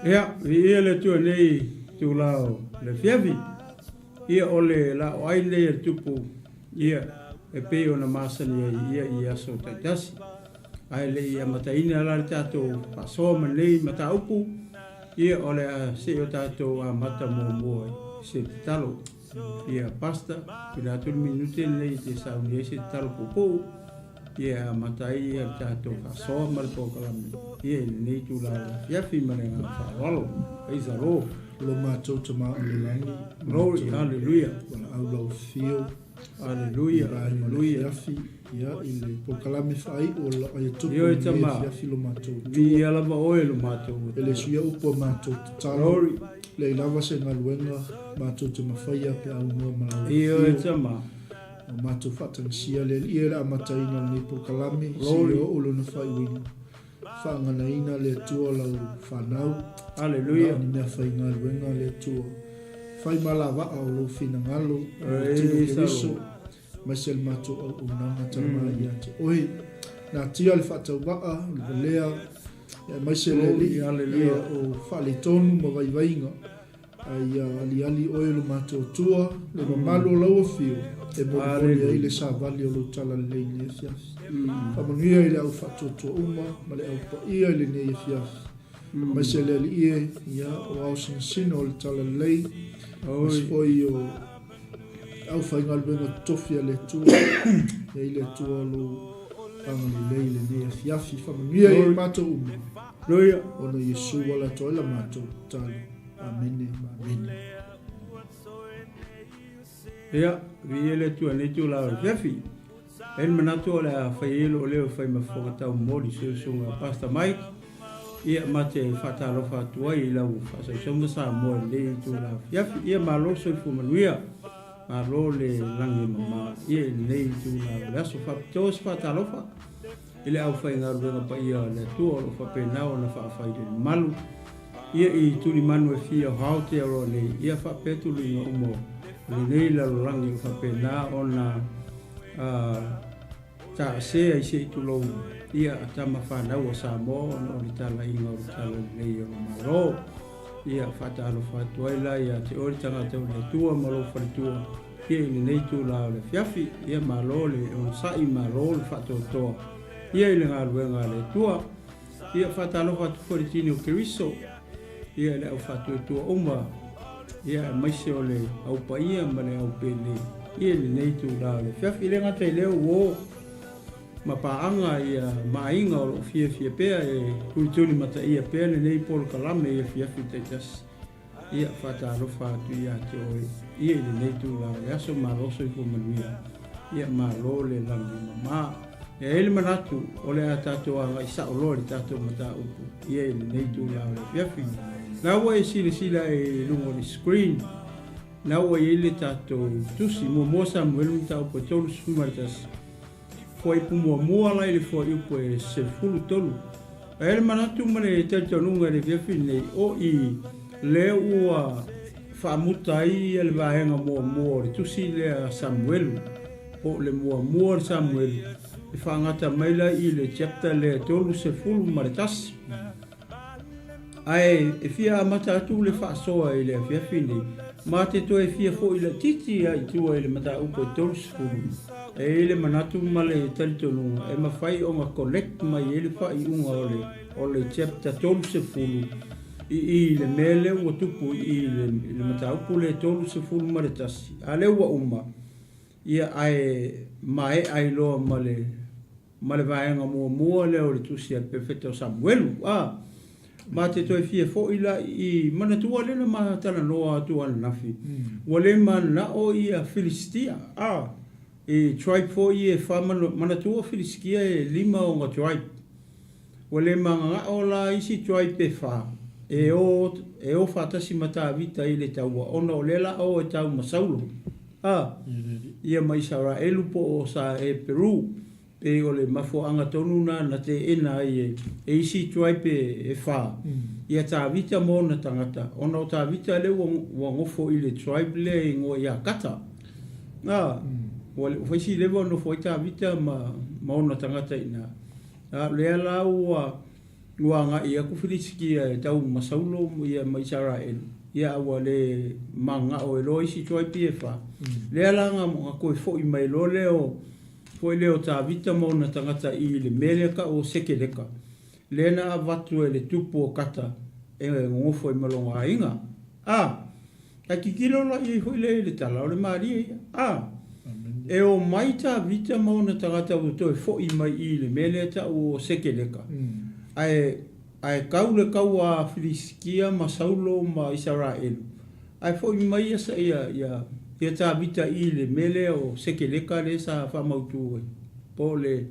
Ia, viia le Atua i lenei itula o le afiafi. Ia, o le laoai lenei a le Tupu, ia, e pei ona masani ai ia i aso taitasi. Ae le i amataina la le tatou faasoa ma lenei mataupu, ia, o le a se i o tatou amata muamua i se tatalo. Ia, Pastor, tuuina atu le minute lenei e te sauni ai se tatalo puupuu, ia e amata ai ia le tatou faasoa ma le polokalame ia i lenei itula o le afiafi ma le agaga faaaloalo. Praise the Lord. Lo matou Tama o le Lagi, Glory, hallelujah. Valaau lau afio. Hallelujah, hallelujah. Afiafi, ia, i le polokalame faaiu o lau aiatupu Ioe i lenei tama. afiafi lo matou Atua. Viia lava oe lo matou E le Atua. suia upu a matou tatalo, Glory. leai lava se galuega matou te mafaia pe aunoa ma lau Ioe afio. tama. Ua matou faatagisia le Alii e le amataina o lenei polokalame, Glory. seia oo lona faaiuina. Faaganaina le Atua lau fanau, Hallelujah. na o ni mea faigaluega le Atua. Fai ma lavaa o lou finagalo, o tino Praise the Keriso, Lord. aemaise le matou auaunaga tama ia te oe. Natia le faatauvaa, o le valea, aemaise le Glory, Alii, hallelujah. ia o faaletonu ma vaivaiga. A ia aliali oe lo matou Atua, le mamalu o lau afio, e molimoli ai le savali o lou talalelei i lenei afiafi. Faamanuia i le au faatuatua uma ma le au paia i lenei afiafi, aemaise le Alii e, ia, o ao sinasina o le talalelei, aemaise foi o aufaigaluega totofi a le Atua. E i ai le Atua o lou agalelei i lenei afiafi. Faamanuia i matou uma. Hallelujah. Ona Iesu ala atu ai la matou tatalo. Amene ma amene. Ia, viia le Atua i lenei itula o le afiafi. E i ai le manatu o le a fai ai lou leo e fai ma fofoga taumoli i se usuga a Pastor Mike. Ia, ma te faatalofa atu ai i lau faasausauga Samoa i lenei itula afiafi. Ia, malo le soifua manuia. Malo le lagi e mama ia i lenei itula o le aso. Faapitoa se faatalofa i le aufaigaluega paia a le Atua o lo o faapena ona faafai le malu ia i tulimanu e fia o Aotearoa nei, ia faapea tuluiga uma o lenei lalolagi o lo o faapena ona taasea i se i tulou ia a tama fanau a Samoa ona o le talaiga o le talalelei o le Malo. Ia faatalofa atu ai la ia te oe le tagata o le Atua ma lou faletua ia i lenei itula o le afiafi. Ia malo le onosai, malo le faatoatoa ia i le galuega a le Atua. Ia faatalofa atu foi i le tini o Keriso, ia i le au faatuatua uma, ia aemaise o le au paia ma le au pele ia i lenei itula o le afiafi. E le gata i lea ua o ma paaga ia ma aiga o lo o fiafia pea e tulituli mataia pea lenei polokalame i afiafi taitasi. Ia faatalofa atu ia te oe ia i lenei itula o le aso. Malo soifua manuia, ia malo le lagi mama. E i ai le manatu o le a tatou agai sao loa i le tatou mataupu ia i lenei itula o le afiafi. La ua e silasila i luga o le screen, la ua i ai le tatou tusi muamua Samuelu mataupu e 31. Fuaiupu muamua la i le fuaiupu e 13. E i ai le manatu ma le talitonuga i le afiafi lenei, o i lea ua faamuta ai le vaega muamua o le tusi lea a Samuelu, po o le muamua o le Samuelu, e faagata mai la i le chapter lea 31. Ae e fia amata atu le faasoa i le afiafi nei, ma te toe fia foi laitiiti lava i tua i le mataupu e 30. E i ai le manatu ma le talitonuga e mafai ona connect mai ai le faaiuga o le o le chapter 30 i i le mea lea ua tupu i i le mataupu lea e 31, a lea ua uma, ia ae maea ai loa ma le ma le vaega muamua lea o le tusi a le Perofeta o Samuelu. A, ma te toe fia foi la i manatua lea na ma talanoa atu ananafi, ua le mananao ia Filistia, a, i tribe foi ia e fa, manatua o Filisitia e lima ona tribe. Ua le mananao la isi tribe e fa e o, e o faatasi ma Tavita i le taua, ona o lea la o e tau ma Saulo, a, ia ma Isaraelu po o sa e Peru. Pei o le mafuaaga tonu lena na teena ai e e isi tribe e fa ia Tavita ma ona tagata, ona o Tavita lea ua ua nofo i le tribe lea e igoa ia Gata. A, ua le o fai si leva o nofo ai Tavita ma ma ona tagata i ina. A o lea la ua ua agai atu Filisitia e tau ma Saulo ia ma Isaraelu, ia a ua le mananao ai loa isi tribe ia e fa. Lea la na na toe foi mai loa lea o foi lea o Tavita ma ona tagata i le mea lea tau o Sekeleka, lea na avatu e le tupu o Kata e nonofo ai ma lona aiga. A! Ae tilotilo la i ai foi lea i le tala, o le malie ia. A! E omai Tavita ma ona tagata ua toe foi mai i le mea lea tau o Sekeleka, ae, ae kau le kaua a Filisitia ma Saulo ma Isaraelu, Ae foi mai ia ia ia ia Tavita i le mea lea o Sekeleka lea sa faamautu ai, po o le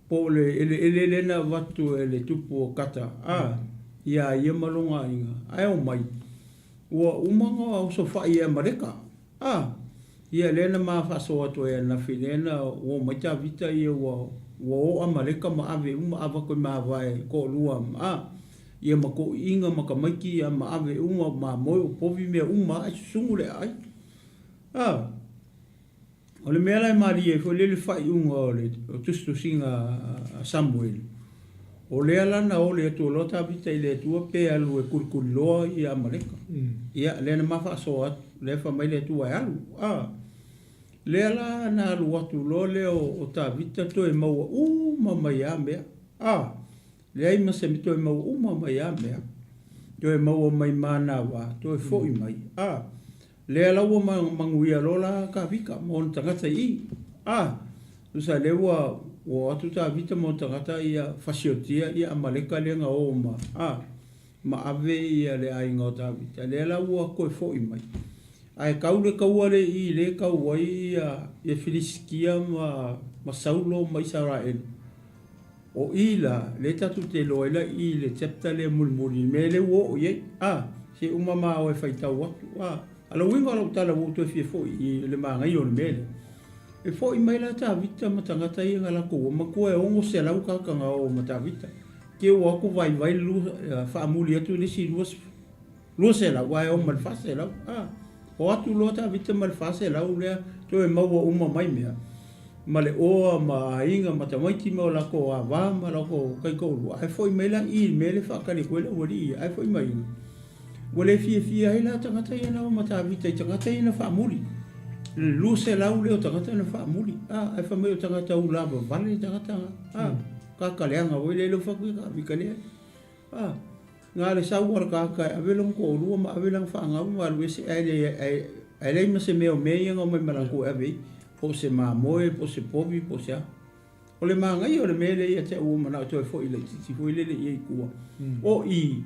po o le eleele lea na avatu e le tupu o Kata, a, iā ia ma lona aiga, ae omai, ua uma ona osofai e Amaleka, a, ia lea na ma faasoa atu ai ananafi, lea na ua omai Tavita ia ua ua o Amaleka ma ave uma avatu e mavae toalua, a. Ia ma toʻiina ma tamaiti ia ma ave uma o mamoe o povi mea uma ae susugu le aai. A o le mea la e malie ai foi lea le faaiuga o le tusitusiga a Samuele, o lea la na ole atu loa Tavita i le Atua pe alu e kulikuliloa ia Amaleka. Ia lea na ma faasoa atu, lea fai mai le Atua e alu. A lea la na alu atu loa lea o Tavita toe maua uma mai lava mea. A Leai ma se toe maua uma mai a mea, toe maua mai manava, toe foi mai, a, lea la ua manuia loa la Tavita ma ona tagata i i. A, tusa lea ua o atu Tavita ma ona tagata ia fasiotia ia Amaleka lea na o ma, a, ma ave ia le aiga o Tavita, lea la ua toe foi mai. Ae kau le kaua lea i i lea e kau ai ia, ia Filisitia ma, ma Saulo ma Isaraelu. O i la, lea tatou te iloa ai la i le chapter lea mulimuli, le mea lea ua oo i ai. A, se uma ma oe faitau atu. A, a le uiga o lau tala ua ou toe fia foi i le manaia o le mea lea. E foi mai la Tavita ma tagata ia na latou o, matua e 600 tagata na o ma Tavita. Te ua atu vaivai le lua, faamuli atu le isi 200, aua e oo ma le 400. A, o atu loa Tavita ma le 400 lea, toe maua uma mai mea, ma le oa ma aiga ma tamaiti ma o latou ava ma latou taitoalua, ae foi mai la i le mea lea e faatali atu ai le aualii ia, ae foi mai ina. Ua le fiafia ai la tagata ia na o ma Tavita i tagata ia na faamuli. Le 200 lea o tagata na faamuli. A, ae fai mai o tagata ulavavale tagata na. A, tagata leaga foi lea e le o fai atu ia Tavita leai. A, na le sau a le tagata e ave lona toalua ma ave lana fanau ma alu ese, ae le, ae, ae leai ma se mea o mea ia na omai ma latou e ave ai, po o se mamoe, po o se povi, po o se a. O le manaia o le mea lea ia te au ua manao e toe foi laitiiti foi lele i ai i tua. O i,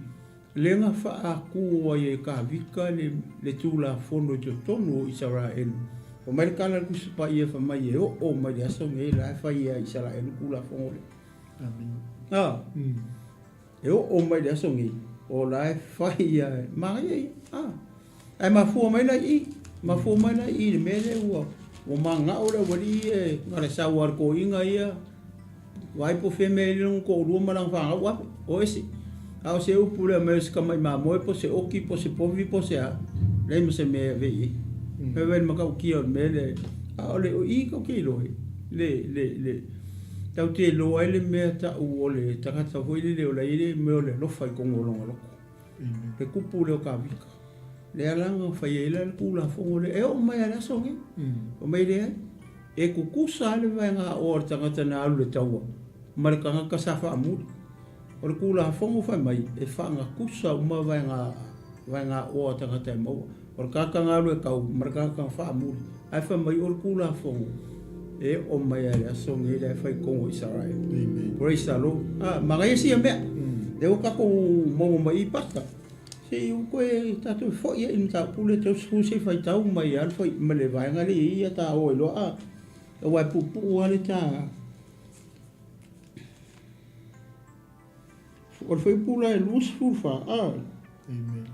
lea na faatu ai e Tavita le, le Tulafono i totonu o Isaraelu. Fai mai le tala a le Tusi Paia fai mai e oo mai le aso nei la e fai e Isaraelu Tulafono lea. A, e oo mai le aso nei, o la e fai ia, manaia ia. A, ae mafua mai la i i, mafua mai la i i le mea lea ua, ua mananao le aualii ia e na o le sau lava o le toeaina ia, vaai po o fea mea e i ai lona toalua ma lana fanau ave, o ese. A o se upu lea mai o se tama'i mamoe po o se oki po o se povi po o se a, leai ma se mea e ave i ai. Fai mai le matautia o le mea lea, a o le, o i tatou te iloa ai, le, le, le, Tatou te iloa ai le mea tau o le tagata foi lele o la e i ai le mea o le alofa i totonu o lona loto. Le kupu lea o Tavita. Lea la na fai ai la le Tulafono lea, e oo mai lava i le aso lenei. Fai mai leai, e tutusa lava le vaega aoa o le tagata na alu i le taua ma le tagata sa faamuli. O le Tulafono fai mai, e faagatusa uma vaega vaega aoa a tagata e maua. O le tagata na alu e tau ma le tagata na faamuli. Ae fai mai o le Tulafono e oo mai lava i le aso lenei la e fai i totonu o Isaraelu. Amen. Praise the Lord. Ah, manaia sia mea. Lea ua tatou maua mai i pasta. Se i ua toe tatou foi ai i le mataupu lea tau sefulu se i faitau mai lava le foi ma le vaega lea i ai ta o ai loa. Ah, aua e puupuu lava le ta. O le fuaiupu la e 24, a. Amen.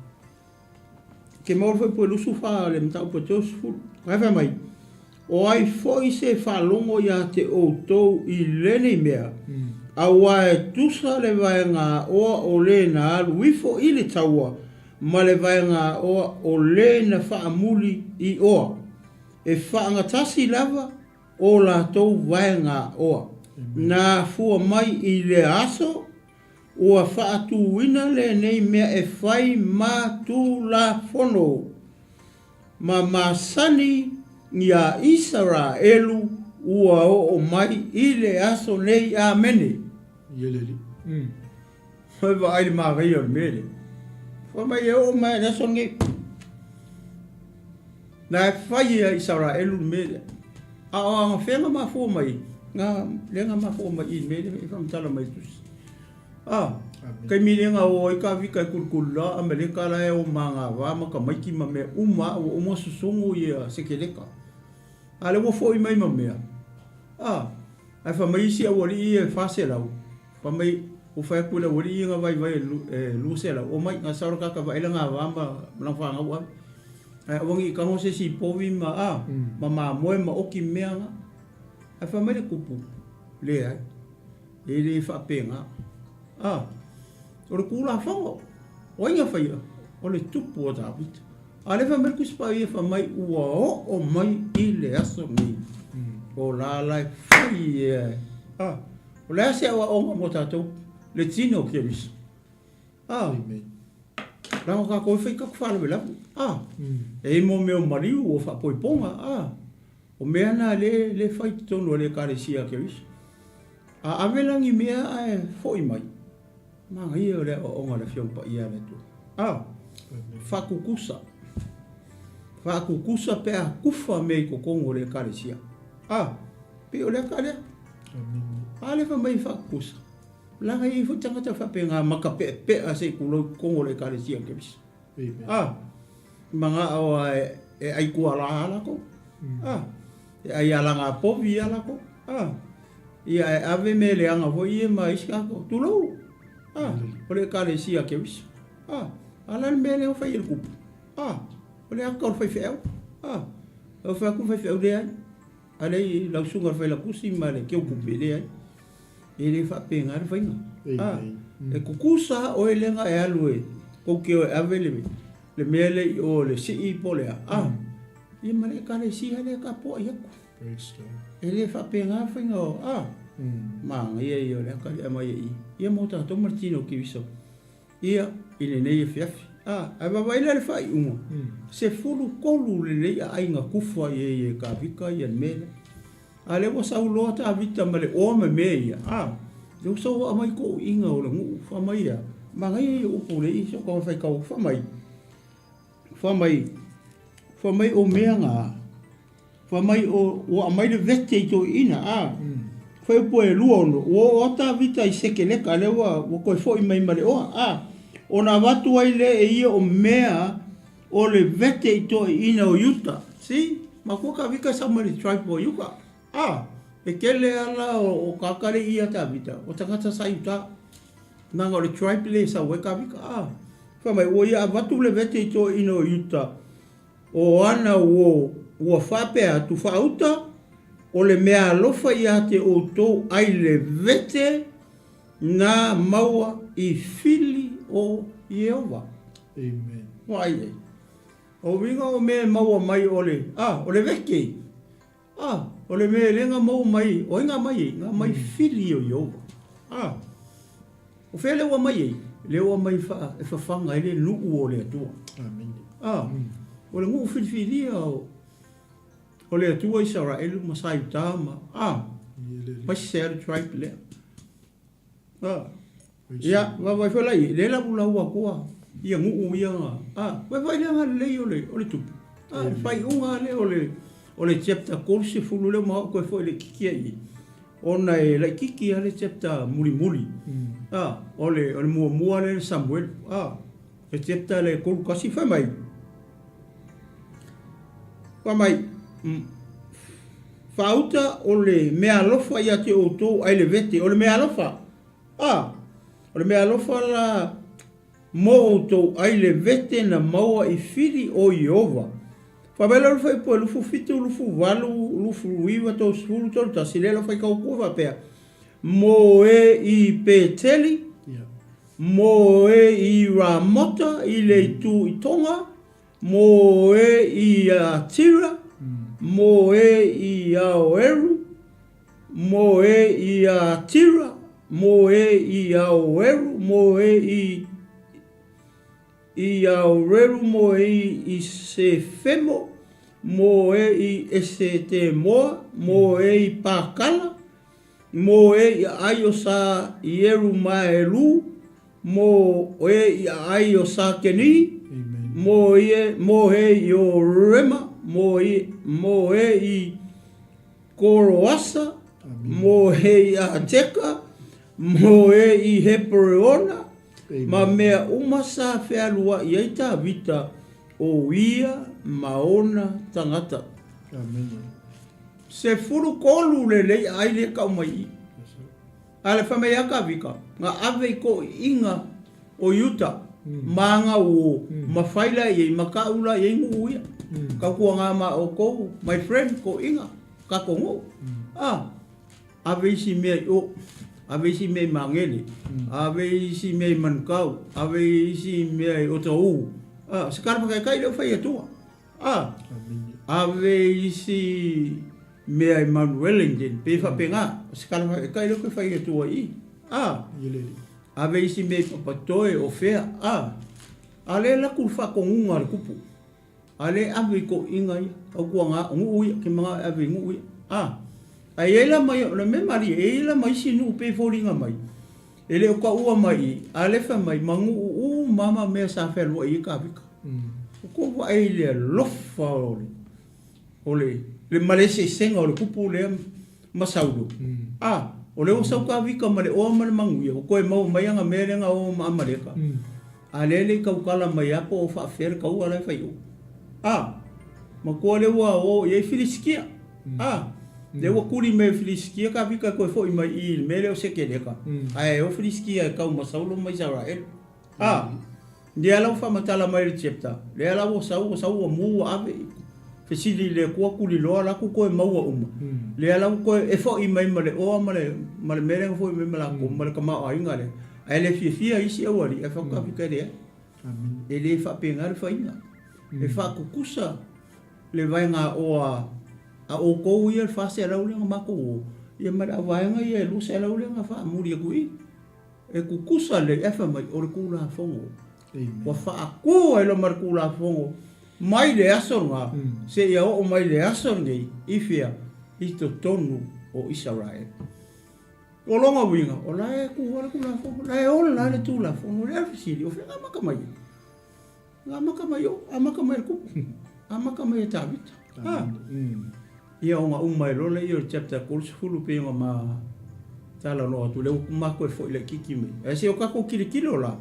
Ke maua le fuaiupu e 24 o le mataupu e 30. Ae fai mai, O ai foi se faalogo iā te outou i lenei mea, auā e tusa le vaegaaoa o le na alu ifo i le taua ma le vaegaaoa o le na faamuli i oa, e faagatasi lava o latou vaegaaoa. Na afua mai i lea aso, ua faatuina lenei mea e fai ma Tulafono ma masani iā Isaraelu ua oo mai i le aso nei. Amene. Ia le Alii. Mm. Fai vaai le manaia o le mea lea. Fai mai e oo mai i le aso lenei. Na e fai e Isaraelu le mea lea. A o agafea mafua mai, na lea na mafua mai i le mea lea e faamatala mai i le tusi. A, taimi lea na o ai Tavita e kulikuli la Ameleka la e o magava ma tamaiti ma mea uma ua uma susunu ia Sekeleka. A lea ua foi mai ma mea. A, ae fai mai isi aualii ia e 400, fai mai ua fai atu i le aualii ia na vaivai e 200, omai na sau le tagata vaai le gava ma lana fanau ave. Ae aua ne i tago se isi i povi ma a, ma mamoe ma oki mea na. Ae fai mai le tupu, leai. E le faapena. A, o le Tulafono, o ai na faia? O le tupu o Tavita. A lea fai mai le Tusi Paia fai mai ua oo mai i le aso nei. O la la e fai e. A, o le a se aoaoga mo tatou? Le tino o Keriso. A, Amen. Leaga o tatou e fai tatou faalavelave. A, e i mo mea o maliu, o faapoipoga. A, o mea na le, le fai i totonu o le Ekalesia a Keriso. A ave la ni mea ae foi mai, manaia o le aoaoga a le Afioga Paia a le Atua. A, faakukusa. Faakukusa pe a kufa mea i totonu o le Ekalesia. A, pei o le aka lea. A lea fai mai faakukusa. Leaga e i ai foi tagata faapena maka peapea se i tulou i totonu o le Ekalesia o Keriso. A, manao lava e ai kuala lava latou. A, e ai alagapovi lava latou. A, ia e ave mea leaga foi ia ma isi tagata. Tulou. A, o le Ekalesia a Keriso. A, a o le a le mea lea ua fai e le tupu? A, o le ata o le faifeau. A, ua fai atu le faifeau, leai. A lea lau susuga i le Failautusi ma le Keukupe, leai. E le faapena le faiga. A, e tutusa lava oe lea na e alu e tou te o e ave le, le mea lea i o le sii po o le a. A, ia ma le Ekalesia lea e tapuai atu. E le faapena le faiga o, a, manaia ia o le ata lea e aumai ai i i. Ia mo tatou ma le tino o Keriso. Ia, i lenei afiafi. A, ae vaavaai la i le faaiuga, 13 lelei aaiga kufa i ai e Tavita ia le mea lea. A lea ua sau loa Tavita ma le oa ma mea ia, a, lea ua sau aumai touiga o le nuu, fai mai a, manaia ia upu le i so ka faitau, fai mai, fai mai, fai mai o mea na, Fai mai o, ua aumai le vete i toeaiina, a. Fai upu e 26, ua oo atu Tavita i Sekeleka, lea ua, ua toe foi mai ma le oa, a. Ona avatu ai lea e ia o mea o le vete i toeaiina o Iuta. See? Matua Tavita sau mai le tribe o Iuta. A. E tele lava la o, o tagata lea i ia Tavita, o tagata sa Iuta. Leaga o le tribe lea e sau ai Tavita, a. Fai mai, ua ia avatu le vete i toeaiina o Iuta, O ana uo ua faapea atu faauta, o le mea alofa ia te outou ai le vete na maua i fili o Ieova. Amen. Vaai ai. O uiga o mea e maua mai o le, a, o le vete. A, o le mea lea na maua mai, o ai na aumai ai? Na aumai fili o Ieova. A, o fea lea ua aumai ai? Lea ua aumai fa, e fafaga ai le nuu o le Atua. Amene. A, o le nuu filifilia o, o le Atua Isaraelu ma sa Iuta ma, a, mai se le tribe lea. A, ia, vaavaai foi la i ai, lea la ua lau atu ia nuu ia, a, vaavaai le agalelei o le, o le tupu. A, le faaiuga lea o le, o le chapter 30 lea ua toe foi laitiiti ai i i, ona e laitiiti lava le chapter mulimuli. A, o le, o le muamua lea le Samuelu. A, le chapter lea e 31, fai mai, fai mai, Faauta o le meaalofa ia te outou ai le vete, o le meaalofa, a, o le meaalofa la mo outou ai le vete na maua i fili o Ieova. Fai mai la le fuaiupu e 27, 28, 29, 30, 31, lea la faitau atu e faapea, Mo e i Peteli, mo e i Ramota i le itu i Tonga, mo e i Atira, mo e i Aoeru, mo e i Atira, mo e i Aoeru, mo e i i Aoreru, mo e i Sefemo, mo e i Esetemoa, mo e i Pakala, mo e i aai o sa Ierumaelu, mo e i aai o sa Keni, mo e, mo e i o Rema, mo e, mo e i Koroasa, mo e i Ateka, mo e i Hepereona, ma mea uma sa fealuaʻi ai Tavita, o ia ma ona tagata. 13 lelei aai lea kau mai i. A le fai mai a Tavita, na ave i toʻiʻiga o Iuta, ma aga uo, ma fai la i ai, ma kaʻu la i ai nuu ia. Tautuaga ma ʻoukou, my friend, toʻiʻiga, katou nuu. A, ave isi mea i o, ave isi mea i Magele, ave isi mea i Manukau, ave isi mea i Otahuhu. A, se kala whakaikai leo whai atua. A, ave isi mea i Mount Wellington, pe whapenga, se kala whakaikai leo whai atua i. A, ave isi mea i Papatoe, o whea, a, a le laku whakongunga le kupu. A le ave i toʻiga ia, au kua ngā nuu ia, ke manga e ave i nuu ia. A, a i ai la mai, o le mea malie, e i ai la ma isi nuu pei foliga mai, e le o kaua mai i, a le fai mai, ma nuu uma ma mea sa fealuai ai Kavika. O kou vaai i le alofa o le, o le, le ma le eseesega o le kupu lea ma Saulo. A, o lea ua sau Kavika ma le oa ma le manuia, ua toe maua mai ana mea lea na o ma Amaleka. A lea le i tautala mai a po o faafefea le taua la e fai o. A, matua lea ua o i ai Filisitia. A, lea ua tuli mai e Filisitia Tavita e toe foi mai i i le mea lea o Sekeleka, ae o Filisitia e tau ma Saulo ma Isaraelu. A, lea la ua faamatala mai e le chapter, lea la ua sau, ua sau ua mu ua ave i fesili i le Atua tuliloa la tu toe maua uma. Lea la ua toe e foi mai ma le oa ma le ma le mea lea na foi mai ma latou ma le tamaoaiga lea. Ae le fiafia isi aualii ae faatoa e leai. E le faapena le faiga. E faatutusa le vaega oa a outou ia le 400 lea na matou o, ia ma le auvaega ia e 200 lea na faamuli atu i i. E tutusa lelei ae fai mai o le Tulafono. Ua faatu ai loa ma le Tulafono mai le aso lena seia oo mai le aso lenei i fea? I totonu o Isaraelu. O lona uiga, o la e tu lava le Tulafono, o la e ola lava le Tulafono. O le a le fesili, o fea na amata mai ai? Na amata mai o, amata mai e le Kupu, amata mai e Tavita. Ha? Ia ona uma ai loa lea o le chapter 30 pei ona ma talanoa atu, lea ua matou e foi laitiiti mai. Ae se o tatou tilotilo la,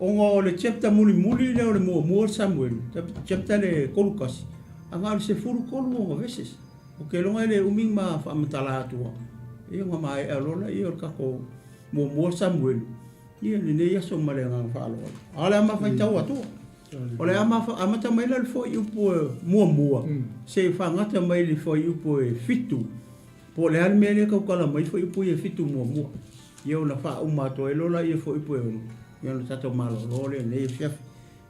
ona o le chapter mulimuli lea o le muamua o le Samuelu, chapter le 31, a na o le 13 ona verses. Ou te iloa e le umi ma faamatala atu ai, ia ona maea loa lea o le tatou muamua Samuelu, ia lenei aso ma le agaga faaaloalo. A o le a ma faitau atua. O le a ma amata mai la le fuaiupu e muamua, seia faagata mai le fuaiupu e 7, po o le a le mea lea e tautala mai fuaiupu ia e 7 muamua. Ia ona faauma atu ai loa lea fuaiupu e 6, ia ona tatou malolo lea i lenei afiafi.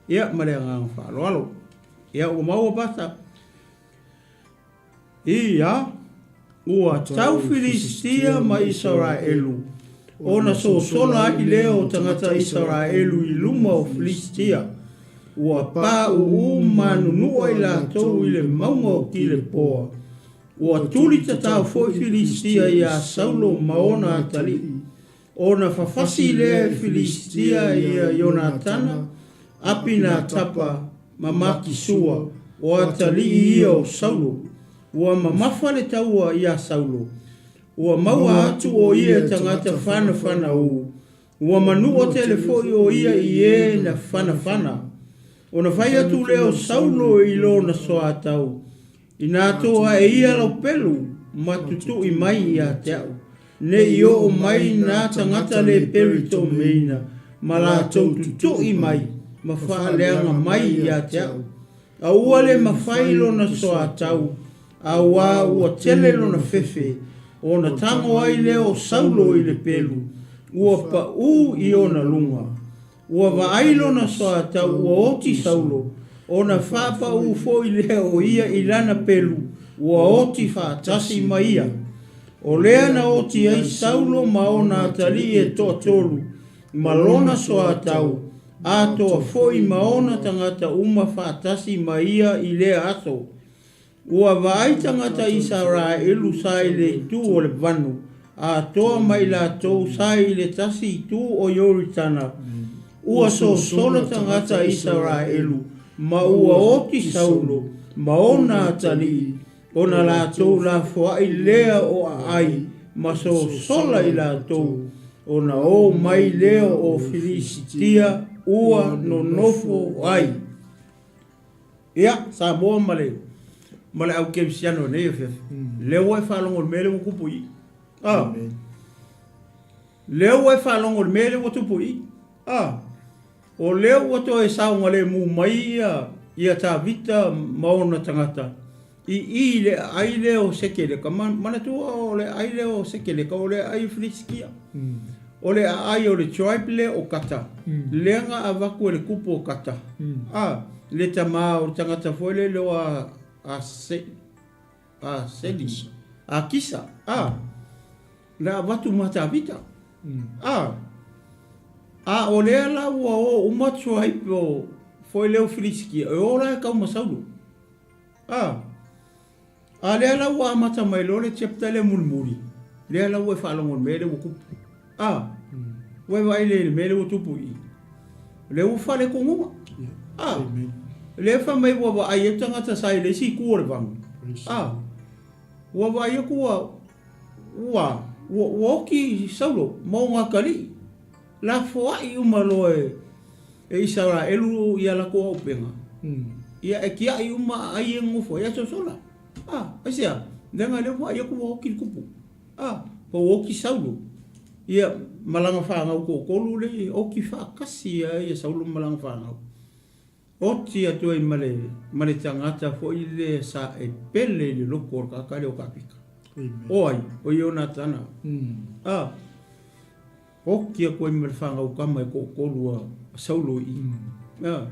Ia ma le agaga faaaloalo. Ia ua maua Pastor? Ia, ua tau Filistia ma Isaraelu, ona sosola ai lea o tagata Isaraelu i luma o Filistia, ua pauu manunua i latou i le mauga o Kilepoa. Ua tuli tatao foi Filistia iā Saulo ma ona atalii, ona fafasi lea e Filistia ia Ionatana, Apinatapa, ma Makisua, o atalii ia o Saulo. Ua mamafa le taua iā Saulo. Ua maua atu o ia e tagata fanafana u. Ua manua tele foi o ia i e na fanafana. Ona fai atu lea o Saulo i lona soatau, Inā toa e ia lau pelu ma tutui mai ia te au, ne i oo mai nā tagata le pelu i tou meina ma latou tutui mai ma faaleaga mai ia te au. A ua le mafai lona soatau. Auā ua tele lona fefe, ona tago ai lea o Saulo i le pelu, ua paʻū i ona luga. Ua vaai lona soatau ua oti Saulo, ona faapaʻū foi lea o ia i lana pelu, ua oti faatasi ma ia. O lea na oti ai Saulo ma ona atalii e toatolu, ma lona soatau, atoa foi ma ona tagata uma faatasi ma ia i lea aso. Ua vaai tagata Isaraelu sa i le itu o le vanu, atoa ma i latou sa i le tasi itu o Ioritana. Ua sosola tagata Isaraelu, ma ua oti Saulo ma ona atalii, ona latou lafoai lea o aai ma sosola i latou, ona o mai lea o Filisitia ua nonofo ai. Ia, Samoa ma le ma le au kerisiano i nei afiafi. Lea ua e faalogo i le mea lea ua tupu i i. Ah. Lea ua e faalogo i le mea lea ua tupu i i. Ah. O lea ua toe saogalemu mai ia ia Tavita ma ona tagata i i le aai lea o Sekeleka. Manatua o le aai lea o Sekeleka o le aai o Filisitia. O le aai o le tribe lea o Kata, lea na avatu e le tupu o Kata, a, le tama o le tagata foi lele o a, a se, a Seli, a Kisa, a, na avatu ma Tavita, a, a o lea la ua o uma tribe o foi lea o Filisitia, e o la e kau ma Saulo. A, a lea la ua amata mai loa le chapter lea mulimuli, lea la ua e faalogo i le mea lea ua tupu. A, ua e vaai lea i le mea lea ua tupu i i. Lea ua faaletunuga. A, lea fai mai ua vaai ai tagata sa i le isi itu o le vanu. A, ua vaai atu ua, ua, ua, ua oti Saulo ma ona atalii. Lafoai uma loa e e Isaraelu ia latou auupega, ia e tiai uma aai ia nonofo ai, ae sosola. A, aisea? Leaga lea ua vaai atu ua oti le tupu. A, pa ua oti Saulo, ia ma lana fanau toatolu lea, oti faatasi lava ia Saulo ma lana fanau. Oti atu ai ma le, ma le tagata foi lea sa e pele i le loto o le tagata lea o Tavita. O ai? O Ionatana. A, Oki atu ai ma le fanau tama e toatolu a Saulo i i. A,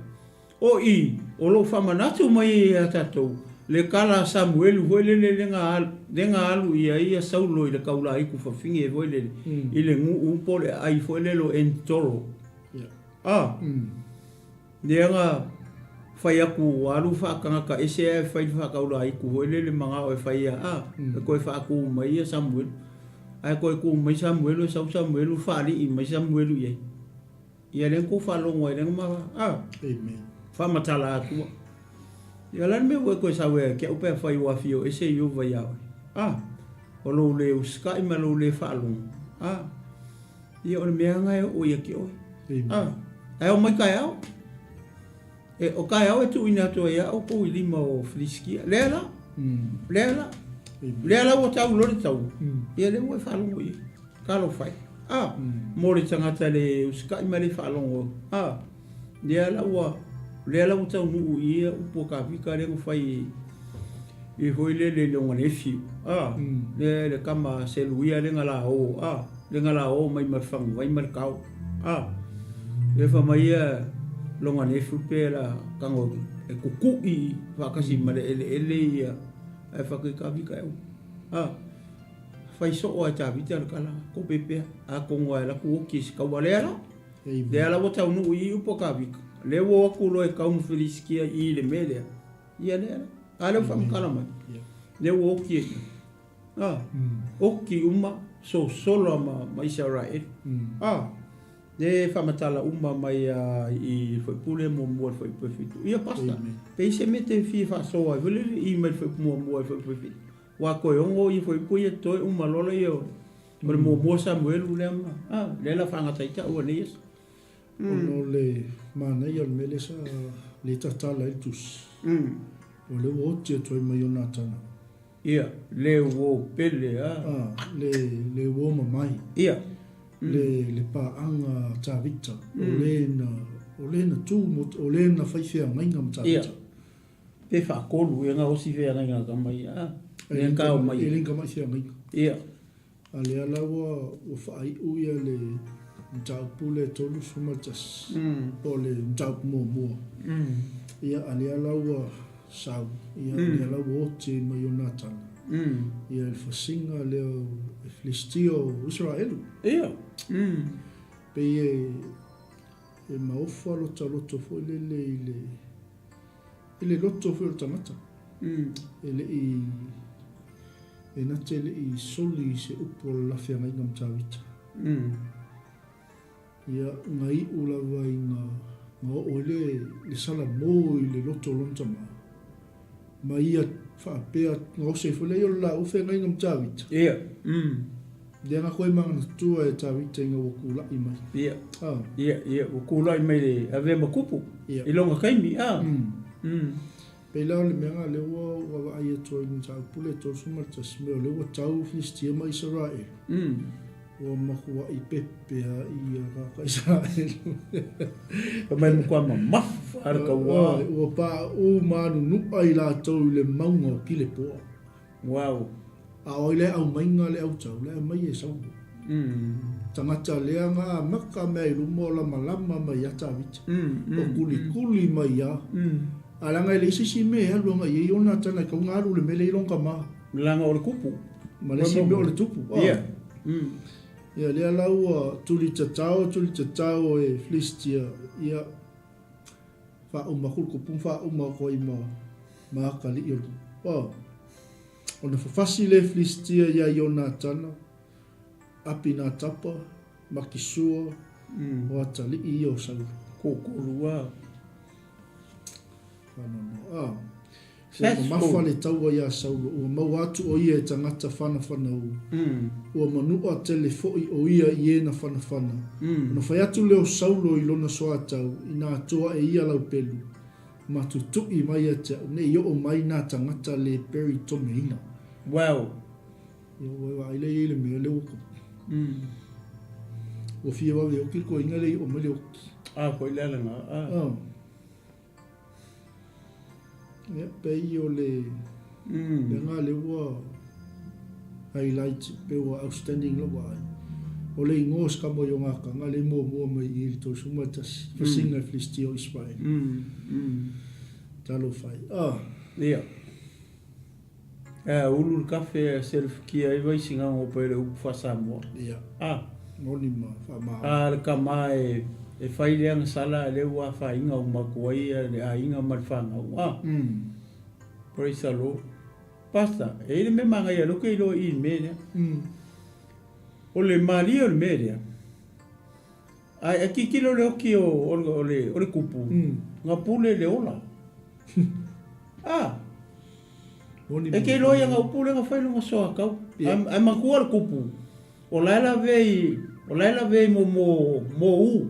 o i, o lo o faamanatu mai ai ia tatou le tala a Samuelu foi lele le na le na alu i ai ia Saulo i le taulaitu fafine foi lele i le nuu po o le aai foi lele o Entoro. A, lea na fai atu ua alu faatagata ese ae fai le faataulaitu foi lele manao e fai ia a, e toe faatu mai ia Samuelu. Ae toe tu mai Samuelu e sau Samuelu faalii mai Samuelu i ai. Ia lea na tou faalogo ai lea na ma a. Amen. Faamatala atua. Ia la le mea ua e toe sau ai ke au pe afai ua afio ese Ieova ia oe. A. O lou le usikai ma lou le faalogo. A. Ia o le mea na e oo ia te oe. Amen. A. Ae o mai taeao. E, o taeao e tuuina atu ai ia outou i lima o Filisitia. Lea la. Lea la. Lea la ua tau loa le tau. Ia lea ua e faalogo i ai. Talofa e. A, mo le tagata le usikai ma le faalogo. A, lea la ua, lea la ua taunuu i ia upu a Kavika lea na fai i foi lele i le oganefiu. A, lea le tama a Seluia lea na la o. A, lea na la o mai ma le faguvai ma le kao. A, lea fai mai ia lona nefu pe la tago e kukuʻi faatasi ma le eleele ia ae fai atu i Tavita e aua. A, fai soo lava e Tavita le tala, kope pea, atonu lava e alu atu oti i se taua. Lea la, lea la ua taunuu i i upu a Tavita, lea ua o atu loa e tau ma Filisitia i i le mea lea. Ia lea la, a lea ua faamatala mai, lea ua oti ai i i. A, oki uma, sosola ma, ma Isaraelu. A, le faamatala uma mai a i Fuaipule muamua i le Fuaiupu e fitu. Ia, Pastor, pe i se mea te fia faasoa ai foi lele i mai le Fuaiupu muamua i le Fuaiupu e fitu. Ua toe ono ia Fuaiupu ia toe uma loa lea o le muamua Samuelu lea ma, a, lea la faagata ai taua i lenei aso. Ona o le manaia o le mea lea sa le tatala ai le tusi, o lea ua oti atu ai ma Ionatana. Ia, le uo pele a. A, le, le uo mamae. Ia. Le, le paaga a Tavita, o le na, o le na tu mo, o le na fai feagaiga ma Tavita. Ia. Pe faatolu ea gaosi feagaiga a tama ia, a? Lea na tao mai. E le ni tamai feagaiga. Ia. A lea la ua ua faaiu ia le mataupu lea 31, po o le mataupu muamua. Ia, a lea la ua sau, ia, a lea la ua oti mai Ionatana, ia le fasiga lea o e Filistia o Isaraelu. Ia. Pei e e maofa lota loto foi lele i le I le loto foi o le tagata, e le i, e na te le i soli i se upu o le la feagaiga ma Tavita. Ia, na iu lava ina na oo ai le, le salamo i le loto o lona tama, ma ia faapea, gaosi ai foi lea i o le laua feagaiga ma Tavita. Ia. Lea na koe manatua e Tavita ina ua kula'i mai. Ia. Ah. Ia, ia, ua kula'i mai le avea ma kupu. Ia. I lona taimi, ah. Pei la o le mea lena lea ua ua vaai atu ai i le mataupu lea 31 mea o lea ua tau Filistia ma Isaraelu. Ua makua'i pepe lava ia tagata Isaraelu. Fai mai matua mamafa lava le taua. Ua paʻu ma anunu'a i latou i le mauga o Kilepoa. Wow. A o ai le aumaiga le autau, le aumai e Saulo. Tagata lea na amata mea i luma o lamalama mai ia Tavita. O kulikuli mai ia. A leaga e leai se isi mea e alu agai i ai Ionatana e tatau ona alu i le mea lea e i lona tama. Leaga o le tupu. Ma le isi mea o le tupu. Ia. Ia lea la ua tuli tatao, tuli tatao e Filistia, ia faauma atu le tupu ma faauma atu ai ma ma atalii o le tupu. Oh. Ona fafasi lea e Filistia iā Ionatana, Apinatapa, Makisua, o atalii ia o Saulo. Toatolu lava. Faanoanoa. Ah. Ua mamafa le taua iā Saulo, ua maua atu ʻo ia e tagata fanafanau. Ua manuʻa tele foʻi ʻo ia i ēna fanafana. Ona fai atu lea o Saulo i lona soatau, Inā toa e ia lau pelu, ma tutuʻi mai ia te aʻu, ne i oʻo mai nā tagata le peritomeina. Wow. Ia, ua vaai lea i le mea lea ua tupu. Ua fia vave oki le toeaina lea i oo mai le oki. A, foi le ala na, a. Oh. Ia, pei o le mea lena lea ua highlight, pei ua outstanding lou vaai. O le igoa o se tama o Ionatana lea e muamua mai i i le 31, fasiga e Filistia o Isaraelu. Talofa e. Ah. Ia. Ea, ulu le kafe a selefukia ai Vaisigano pai le upu faa-Samoa. Ia. Ah. Moni ma faamaoni. A le tama e e fai le agasala lea ua afaina uma atu ai le aiga ma le fanau. Ah. Praise the Lord. Pastor, e i ai le mea manaia lea ou te iloa i i le mea lea. O le malie o le mea lea, a e tilotilo i le oti o, o, o, le, o le kupu, na pule le ola. Ah. E te iloa ia na upu lea na fai lona soatau. Ae matua le kupu, o la e lave i, o la e lave i mo, mo, mo u.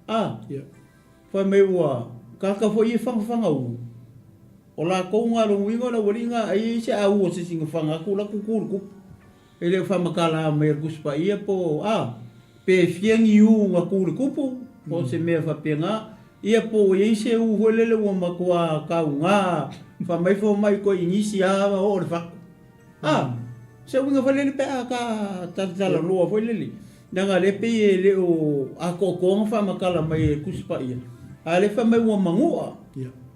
Ah. Fai mai ua kaka foi ia fagafagaū. O lakou nga lona uiga o le aualii nga ai ai se au o se isi na faga atu la tutu le kupu. E le o faamatala mai e le Tusi Paia po o a, pe fia ni u na tu le kupu, po o se mea faapena, ia po ua i ai se u foi lele ua matua tauga fai mai fomai koe i nisi a oo le fatu. A, se uiga foi lele pe a ta talatalanoa foi lele, leaga lea pei e le o atoatoa ona faamatala mai e le Tusi Paia, a o lea fai mai ua manua,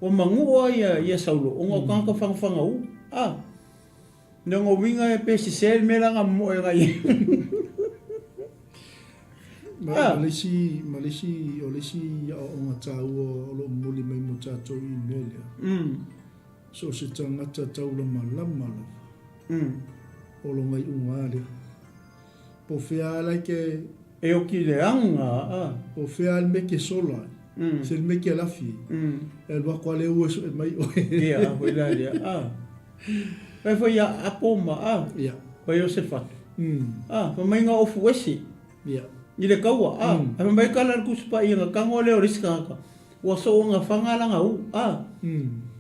ua manua ia Saulo ona o tagata fagafagaū. A. Lona uiga e pe sese le mea la na moe agai ai. Ma le isi, ma le isi, o le isi aoaoga taua o lo o momoli mai mo tatou i le mea lea. So o se tagata taulamalama lava. O lona iuga lava lea. Po o fea lava la e ke. E oki le aga, a. Po o fea lava le mea e ke sola ai. Se le mea e ke lafi ai. E alu atu lava le ua e sue mai oe. Ia, a foi la lea, a. Fai foi ia Apo ma, a. Ia. Ma Iosefatu. A, fai mai nga ofu ese. Ia. I le taua, a. Ae fai mai kala le Tusi Paia na tago lea o le isi tagata. Ua soo nga fanga lana u, a.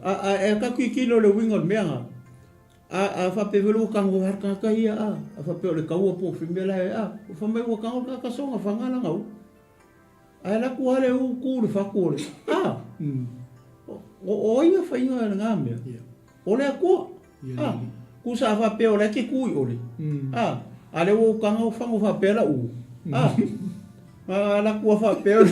A, a, e ka tilotilo le uiga o le mea nga. A, a faapea foi ua tago lava le tagata ia, a, a faapea o le taua po o fimea la e, a, fai mai ua tago le tagata soga faga lana u. Ae alu atu lava le u tu i le fatu o le, a, O ai a faiga lena mea? O le Atua. A, ku sa faapea o la e te tu i ole. A, a lea ua ou taga o fago faapea lau u. A, a la kua faapea o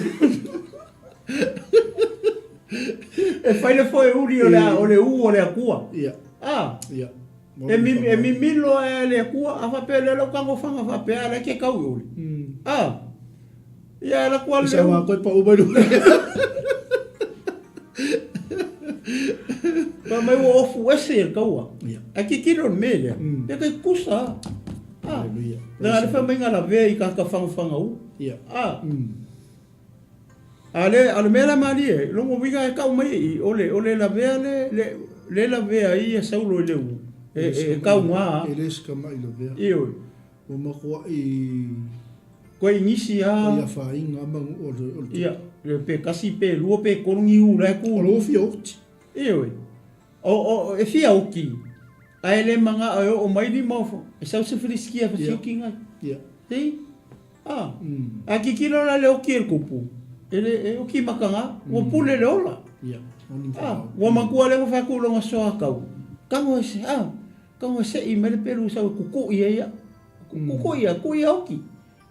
E fai le foe uli o le, o le u o le Atua. A, e, mi, e mimilo e le Atua, a faapea lea lau taga o faga faapea, a la e te kau i ole. A, ia la kua le u. Sa koe pa u mai Fai mai ua ofu ese e le taua. Ae tilotilo le mea lea, e tai tutusa lava. Hallelujah. Leaga le fai mai na lavea i tagata fagafaga u. Ah. A le, a le mea la malie, logo uiga e tau mai i i, o le, o le lavea le, le, le lavea ai ia Saulo i le u, e, e, e tauga. E le se tama'i lavea. Ioe. Ua matua'i. Koe nisi a. Koe afaina ma o le o le. Ia, le pe kasi pe lua pe tolu ni u la ku. O lo fia oti. Ioe. O o e fia oki. Ae le manga o o mai lima o e sau se Filistia fa sioki ngai. Ia. Si? Ah. A kikilo la le oki e kupu. E le e oki makanga, ua pule le ola. Ia. Ah, ua makua le fa ku longa soa kau. Kango e se ah. Kango e se i mele pelu sau kuku ia ia. Kuku ia, ku ia oki.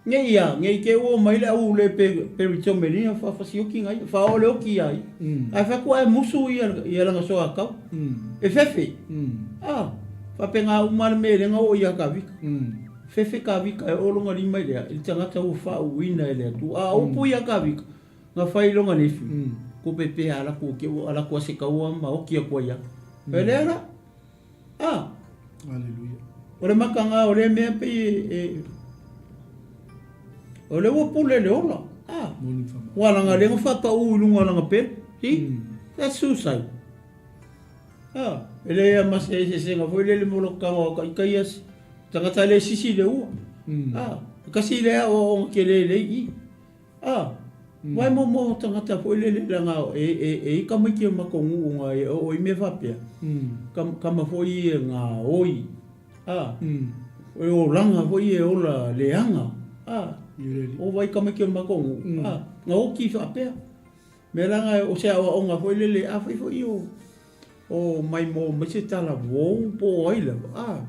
Nge ia, nge i te ua mai le au le pe pe rito me ringa fa fa sioki ngai, fa o le oki ai. Ai fa ku ai musu ia ia langa soa kau. E fefe. Ah, fa pe ngā uma le me lenga o ia ka vika. Fefe ka vika e o longa lima i lea, i le tangata ua fa uina e le atu. A upu ia ka vika, nga fai longa nefi. Ko pe pe ala ku ke ala ku ase kaua ma oki a kua ia. E lea la. Ah. Hallelujah. O le makanga o le mea pei e, e o le ua pule le ola. Ah. Ua langa lenga whapa u i lunga langa pelu. See? That's suicide. Ah. E le ia mase e se senga foi le le molo kanga o ka ika ia se. Tangata le sisi le ua. Ah. Kasi le a o o ke le le i. A, wai mo mo tangata foi lele langa e e e ika mai ki o makou nuu nga e o i mea faapea. Ka kama foi e nga oi. A, e o langa foi e ola leaga. A, o vai kama ki o makou nuu. A, nga oki faapea. Mea langa o se aoaoga foi lele a fai foi o o mai mo mai se tala vou po o ai lava. A,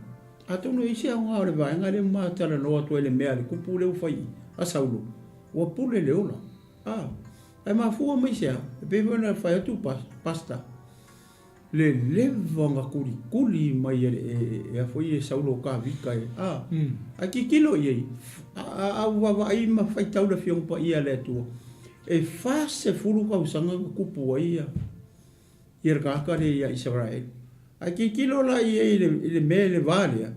atonu e i se aoga o le vaega lea ma talanoa atu ai le mea le kupu lea ua fai a Saulo. Ua pule le ola. A, ae mafua mai se a? E pei foi ona fai atu Pastor, le leva ona kulikuli mai e, e, e a foi e Saulo Kavika e, a, ae tilotilo i ai, a, a u vaavaai ma faitau le Afioga Paia a le Atua, e 40 tausaga na tupu ai ia, ia le tagata lea ia Isaraelu. Ae tilotilo la i ai i le, i le mea i le va lea,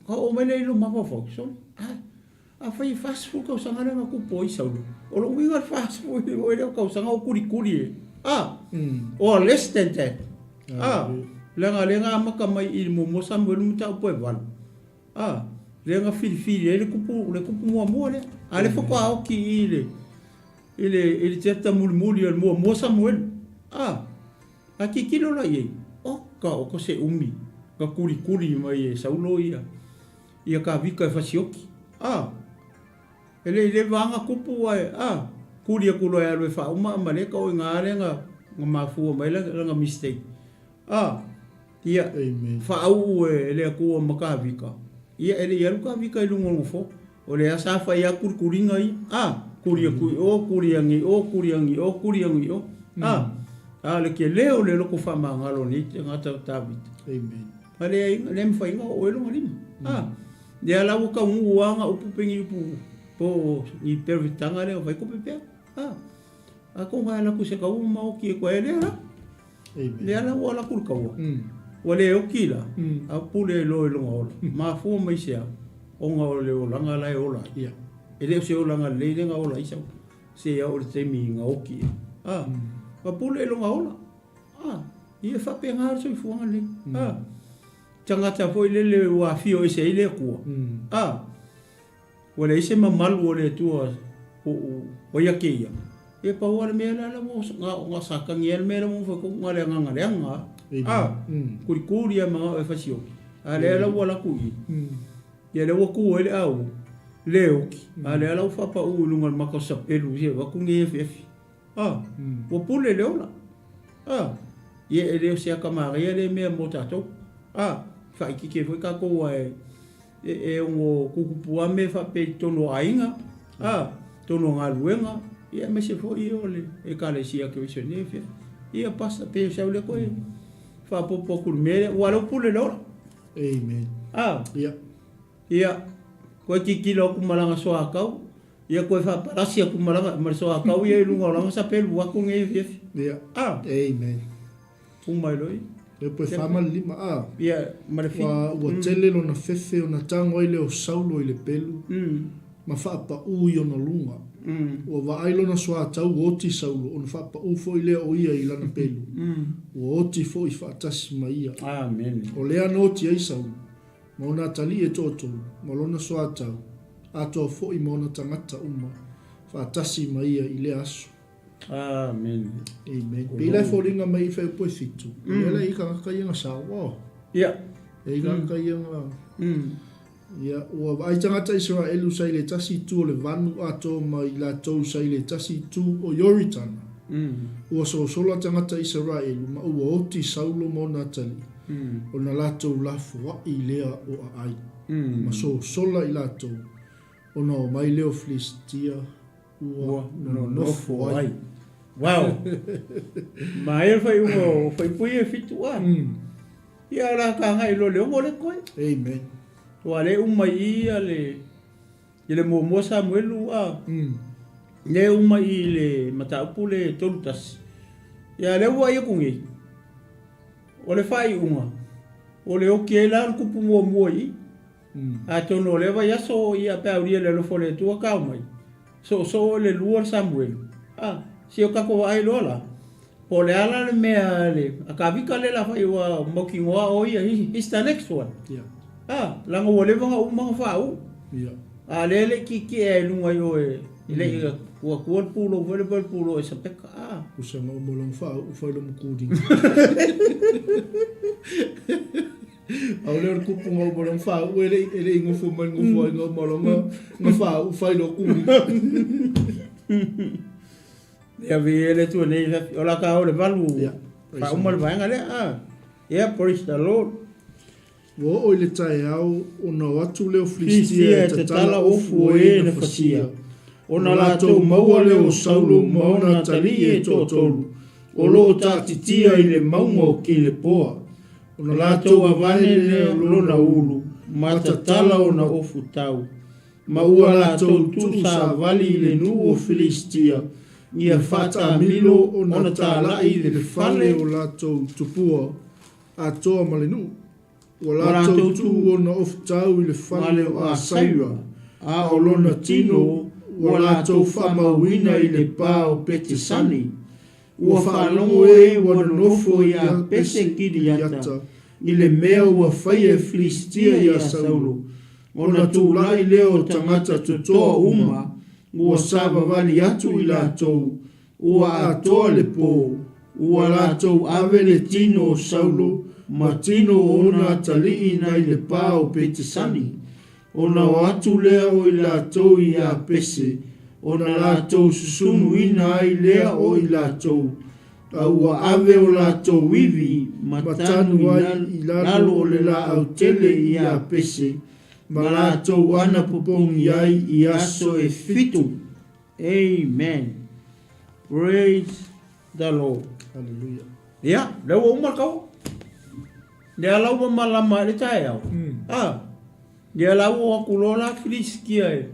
ka oo mai lea i lou mafaufau, sole, a, Afai e 40 tausaga lea na tupu ai Saulo, o lou uiga le 40 foi lea o tausaga o kulikuli e. A! Or less than that. A! Leaga lea na amata mai i le muamua Samuelu mataupu e 8. A! Lea na filifili ai le kupu, le kupu muamua lea. A lea faatoa oki i le, i le, i le chapter mulimuli o le muamua Samuelu. A! A tilotilo la i ai, oka o ko se umi na kulikuli mai e Saulo ia. Ia ka vika e fasioki. A! E le i le vaga kupu ae, a! Kuli aku loa e alu e faauma Amaleka o i nga ale nga, nga mafua mai la, lana mistake. A! Ia, Amen. faauu e le Atua ma ka vika. Ia, e le i alu ka vika i luga o le nofoa. O lea sa fai a kulikuliga ia. A! Kuli aku i o, kuli agi i o, kuli agi i o, kuli agi i o. A! A le kele o le loko faamagalo o nei tagata o Tavita. Amen. A leai, le mafai ona oo ai lona lima. A, lea la ua taunuu lava na upu pe ni upu po o ni perofetanga lea o fai kope pea. A, a kou ga ala ku se kaua ma oki e koe lea la. Lea la ua ala ku le kaua. Ua le oki la, a pule loa i lona ola. Mafua mai se a, ona o le olaga la e ola ai. E le o se olaga lelei lea na ola ai sau, se a o le taimi na oki ai. A, na pule i lona ola. A, ia e faapena le soifuaga lenei. A, tagata foi lele ua afio ese ai le Atua. A, ua leai se mamalu o le Atua po o ai ake ia. Ia pau lava le mea lea la ua na sakagi ai le mea lea ua fai na le agaga leaga. A, kulikuli lava ma gao e fasioki. A lea la ua alu atu i i. Ia lea ua tu ai le au, le oki. A lea la ua faapau i luga o le mata o sapelu se avatu nei efiefi. A, ua pule le ola. A. Ia e le o se akamagaia lea mea mo tatou. A, faaitiitia ai foi tatou aua e e ono tutupu lava mea faapea i totonu o aiga, a, totonu o galuega, ia aemaise foi o le Ekalesia Keriso i lenei afiafi. Ia Pastor, pei o si au lea toe faaopoopo atu i le mea lea, aua o lea ua pule le ola. Amen. A, Ia. Ia, toe tilotilo atu ma lana soatau, ia toe faapalasi atu ma lana, ma le soatau ia i luga o lana sapelu atu lenei afiafi. Ia. A. Amen. Uma ai loa ia. Lea pe 4 ma le 5 a. Ia, ma le 7. Ua tele lona fefe ona tago ai lea o Saulo i le pelu ma faapaū i ona luga. Ua vaai lona soatau ua oti Saulo ona faapaū foi lea o ia i lana pelu. Ua oti foi faatasi ma ia. Amene. O lea na oti ai Saulo, ma ona atalii e toatolu, ma lona soatau, atoa foi ma ona tagata uma faatasi ma ia i lea aso. Amene. Amen. Pei la e foliga mai i fuaiupu e 7, o lea la e i tagata ia na sao. Oh. Ia. E i tagata ia na... Ia, ua vaai tagata Isaraelu sa i le tasi itu o le vanu atoa ma i latou sa i le tasi itu o Ioritana. Ua sosola tagata Isaraelu ma ua oti Saulo ma ona atalii, ona latou lafoai lea o aai, ma sosola i latou, ona omai lea o Filistia ua nonofo ai. Wow! Maea le faaiuga o fuaiupu ia e 7 a. Ia o le a ta agai loa i le 6 lea koe. Amen. Aua o lea e uma i i ia le i le muamua Samuelu a. Lea e uma i i le mataupu le 31. Ia lea ua vaai atu nei, o le faaiuga, o le oti ai la o le tupu muamua i i. Atonu o lea vaiaso ia pe aulia le alofa o le Atua tau mai, soosoo i le lua le Samuelu. A, si o tatou vaai loa la, po o le a la le mea le, a Kavika lea la fai ua mautinoa o ia, he, he's the next one. Yeah. A, leaga ua leva ona uma ona faauu. Yeah. A lea e le i tietie ai i luga i o e, e le i ua atua le pulou foi lea po o le pulou e sapeka. A. Usa nga uma long faauu fai lo mukudinga. A o lea o le kupu nga uma long faauu e le e le i gofo mai le gofo ai nga uma longa nga faauu fai lo kuli. Ia vi le tu nei o la ka o le valu. Yeah. Faauma le vaega lea. Ah. Yeah, praise the Lord. Ua oo i le taeao, ona o atu lea o Filistia e tatala ofu o e na fasia. Ona latou maua lea o Saulo ma ona atalii e toatolu, o lo o taatitia i le mauga o Kilepoa. Ona latou avane lea o lona ulu, ma tatala ona ofu tau. Ma ua latou tuu savali i le nuu o Filistia, ia faataamilo ona talai i le fale o latou tupua, atoa ma le nuu. Ua latou tuu ona ofutau i le fale o Asaira, a o lona tino ua latou faamauina i le pa o Petesani. Ua faalogo e ua nonofo i Apese Kiriata i le mea ua faia e Filistia iā Saulo, ona tulai lea o tagata totoa uma ua savavali atu i latou, ua atoa le po, ua latou ave le tino o Saulo ma tino o ona atalii nai le pa o Petesani. Ona o atu lea o i latou i Apese, ona latou susunuina ai lea o i latou, a ua ave o latou ivi ma tanu ai i lalo o le laau tele i Apese, ma latou anapopogi ai i aso e 7. Amen. Praise the Lord. Hallelujah. Ia, lea ua uma le kaua. Lea la ua malama ai le taeao. Ah, lea la ua o atu loa la Filistia e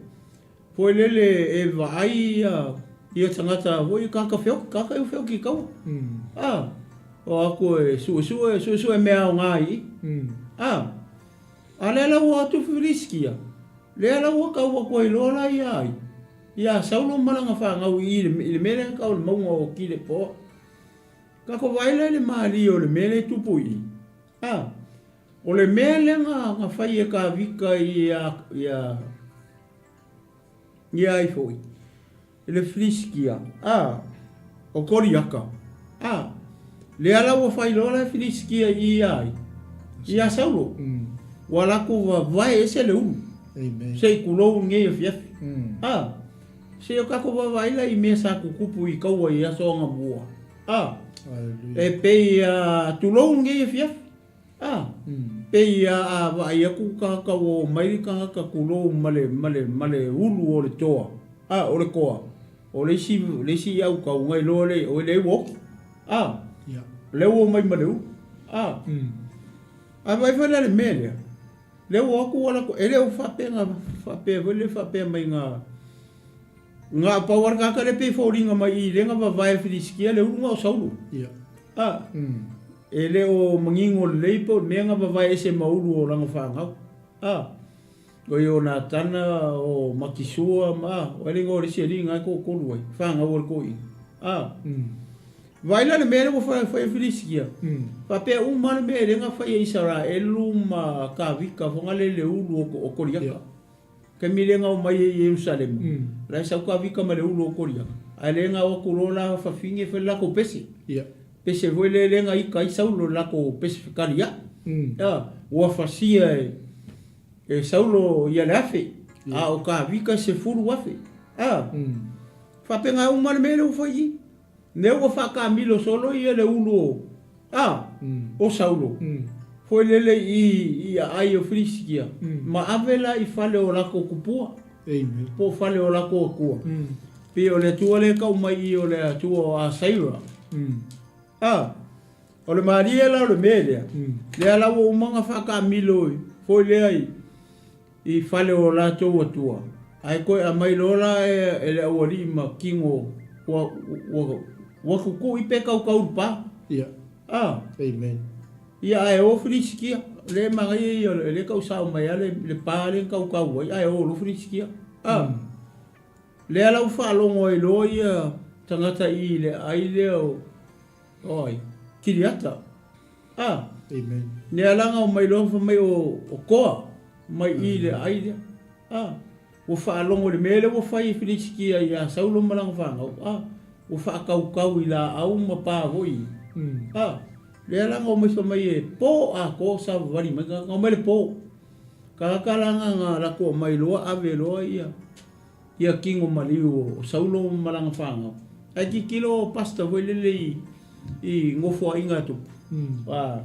foi lele e vaai ia ia tagata foi tagata feoki, tagata e feoki i kaua. Ah, o atu e suesue, suesue mea aoga i i. Ah, a lea la ua o atu Filistia, lea la ua tau atu ai loa la ia ai, ia Saulo ma lana fanau i i le mea lea na tau o le mauga o Kilepoa. Tatou vaai la i le malie o le mea lea e tupu i i. A, o le mea lea na, na fai e Kavika ia, ia, ia ai foi, i le Filistia, a, o Koliata, a, lea la ua fai loa la e Filistia i ia ai, ia Saulo. Ua latou vavae ese le ulu. Amen. Se i tulou lenei afiafi. A, Se o tatou vaavaai la i mea sa tutupu i kaua i aso anamua. A. E pei a tulou lenei afiafi. A, pei a a vaai atu tagata ua omai le tagata tulou ma le, ma le, ma le ulu o le toa, a, o le toa, o le isi, le isi autau na iloa lea o lea ua oti. A, lea ua omai ma le ulu. A, a vaai foi la i le mea lea, lea ua o atu ua latou, e le o faapea na faapea foi lea faapea mai na, Na o pau lava le tagata lea pei e foliga mai i lea na vavae e Filisitia le ulu na o Saulo. A, e le o manino lelei po o le mea na vavae ese ma ulu o lana fanau. A, o Ionatana, o Makisua ma, a, o ai le igoa o le isi alii na e toatolu ai, fanau a le toeaina. A, vaai la le mea lea ua fai e Filisitia, faapea uma lava le mea lea na fai e Isaraelu ma Tavita foi na le le ulu o Koliata. Taimi lea na omai ai i Ierusalema, la e sau Tavita ma le ulu o Koliata, ae lea na o atu loa la fafine fai le latou pese. Pese foi lea lea na ita ai Saulo i le latou pese fekalia'i. A, ua fasia e e Saulo ia le 1000, a o Tavita e 10,000. A, faapena uma le mea lea ua fai i i. Lea ua faakamilo solo ia le ulu o, a, o Saulo, foi lele i, i aai o Filisitia, ma ave la i fale o latou tupua, po o fale o latou atua. Pei o le Atua lea e tau mai i o le Atua o Asaira. A, o le malie la o le mea lea, lea la ua uma ona faakamilo foi lea i, i fale o latou atua, ae toe aumai loa la e le aualii ma tino ua, ua, ua tutu'i pe tautau i le pa. Ia. A. Amen. Ia, ae o Filisitia, lea e manaia ia, o lea e tau sao mai lava le, le pa lea na tautau ai, ae o loa Filisitia. A. Lea la ua faalogo ai loa ia tagata i le aai lea o, o ai? Kiriata. A. Amen. Lea la na omai loa fai mai o, o Koa mai i le aai lea. A. Ua faalogo i le mea lea ua fai e Filisitia ia Saulo ma lana fanau. A. Ua faatautau i laau ma pa foi. A. Lea la na omai fai mai e po atoa savavali mai. Na omai le po. Tagata la na na latou aumai loa ave loa ia ia tino maliu o Saulo ma lana fanau. Ae tilotilo o pastor foi lele i i nofoaiga a tupu. A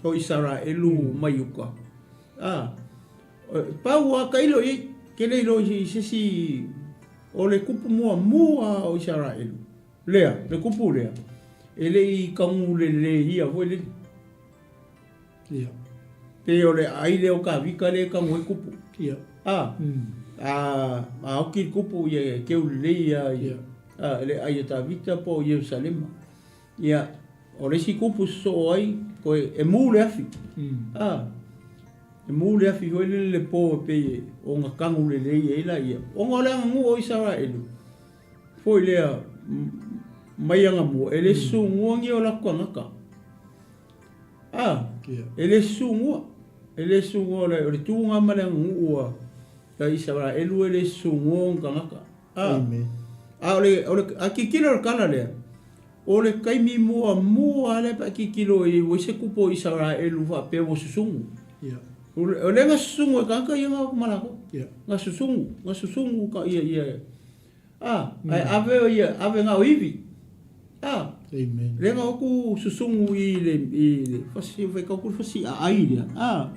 o Isaraelu mai uka. A pau a tailo i ke le iloa i se isi o le kupu muamua o Isaraelu. Lea, le kupu lea, e le i tagulele ia foi lele. Ia. Pei o le aai lea o Tavita lea e tago ai kupu. Ia. A, a, a oki le kupu ia e keu lelei lava i, a, le aai a Tavita po o Ierusalema. Ia, o le isi kupu sosoo ai, koe, e mu le afi. A, e mu le afi foi lele le po e pei e ona tago lelei ai laia. Ona o le aganuu o Isaraelu, foi lea mai anamua, e le sugua ni o latou tagata. A, e le sugua, e le sugua, o le tu lena ma le aganuu a a Isaraelu e le sugua ona tagata. A, a o le, o le, a tilotilo i le tala lea, o le taimi muamua lava lea pe a tilotilo i ai ua i ai se kupu o Isaraelu faapea ua susugu. O lea na susugu e tagata ia na o atu ma latou. Na susugu, na susugu ka ia, ia, A, ae ave o ia, ave na o ivi. A, Amen. lea na o atu susugu i le, i le fasi, fai kau ku fasi a ai lea. A,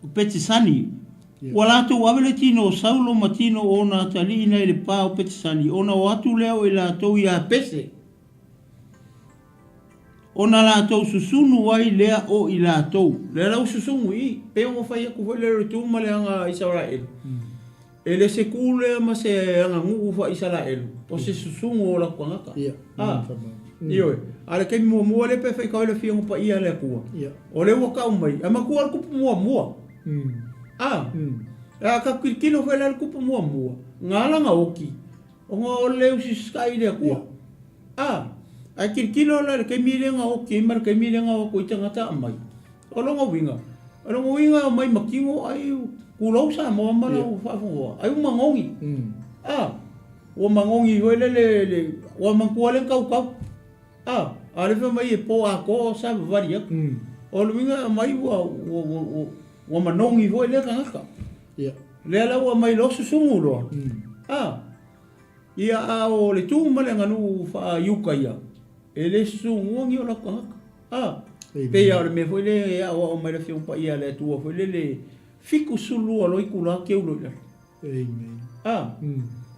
o Petisani, ua latou ave le tino o Saulo ma tino o ona atalii nai le pa o Petisani, ona o atu lea o i latou ia Pese. Ona latou susunu ai lea o i latou. Lea la ua susunu i i, pei ona fai atu foi lea o le tu ma le aga Isaraelu. E le se ku lea ma se aganuu faa-Isaraelu, o se susugu o latou tagata. A, ioe. A o le taimi muamua lea pe faitau ai le Afioga Paia a le Atua, o lea ua tau mai, a matua le kupu muamua. A, a tatou tilotilo foi la i le kupu muamua, na ala ona oti, Ona o le usisitai i le Atua. A, ae tilotilo la i le taimi lea na oti ai ma le taimi lea na o atu ai tagata aumai. O lona uiga, o lona uiga e omai ma tino ai tulou Samoa ma lau faafofoga, ai ua manogi. A, ua manogi foi lele le, ua manatua lea na tautau. A, a o lea fai mai e po atoa o savavali atu. O le uiga e aumai ua, ua, ua, ua manogi foi lea tagata. Lea la ua aumai loa susugu loa. A. Ia a o le tu ma le aganuu faa-Iuka ia, e le susuguagi o latou tagata. A, pei lava o le mea foi lea e aoao mai le Afioga Paia a le Atua foi lele, 72 loa itula keu loa i lalo. Amen. A,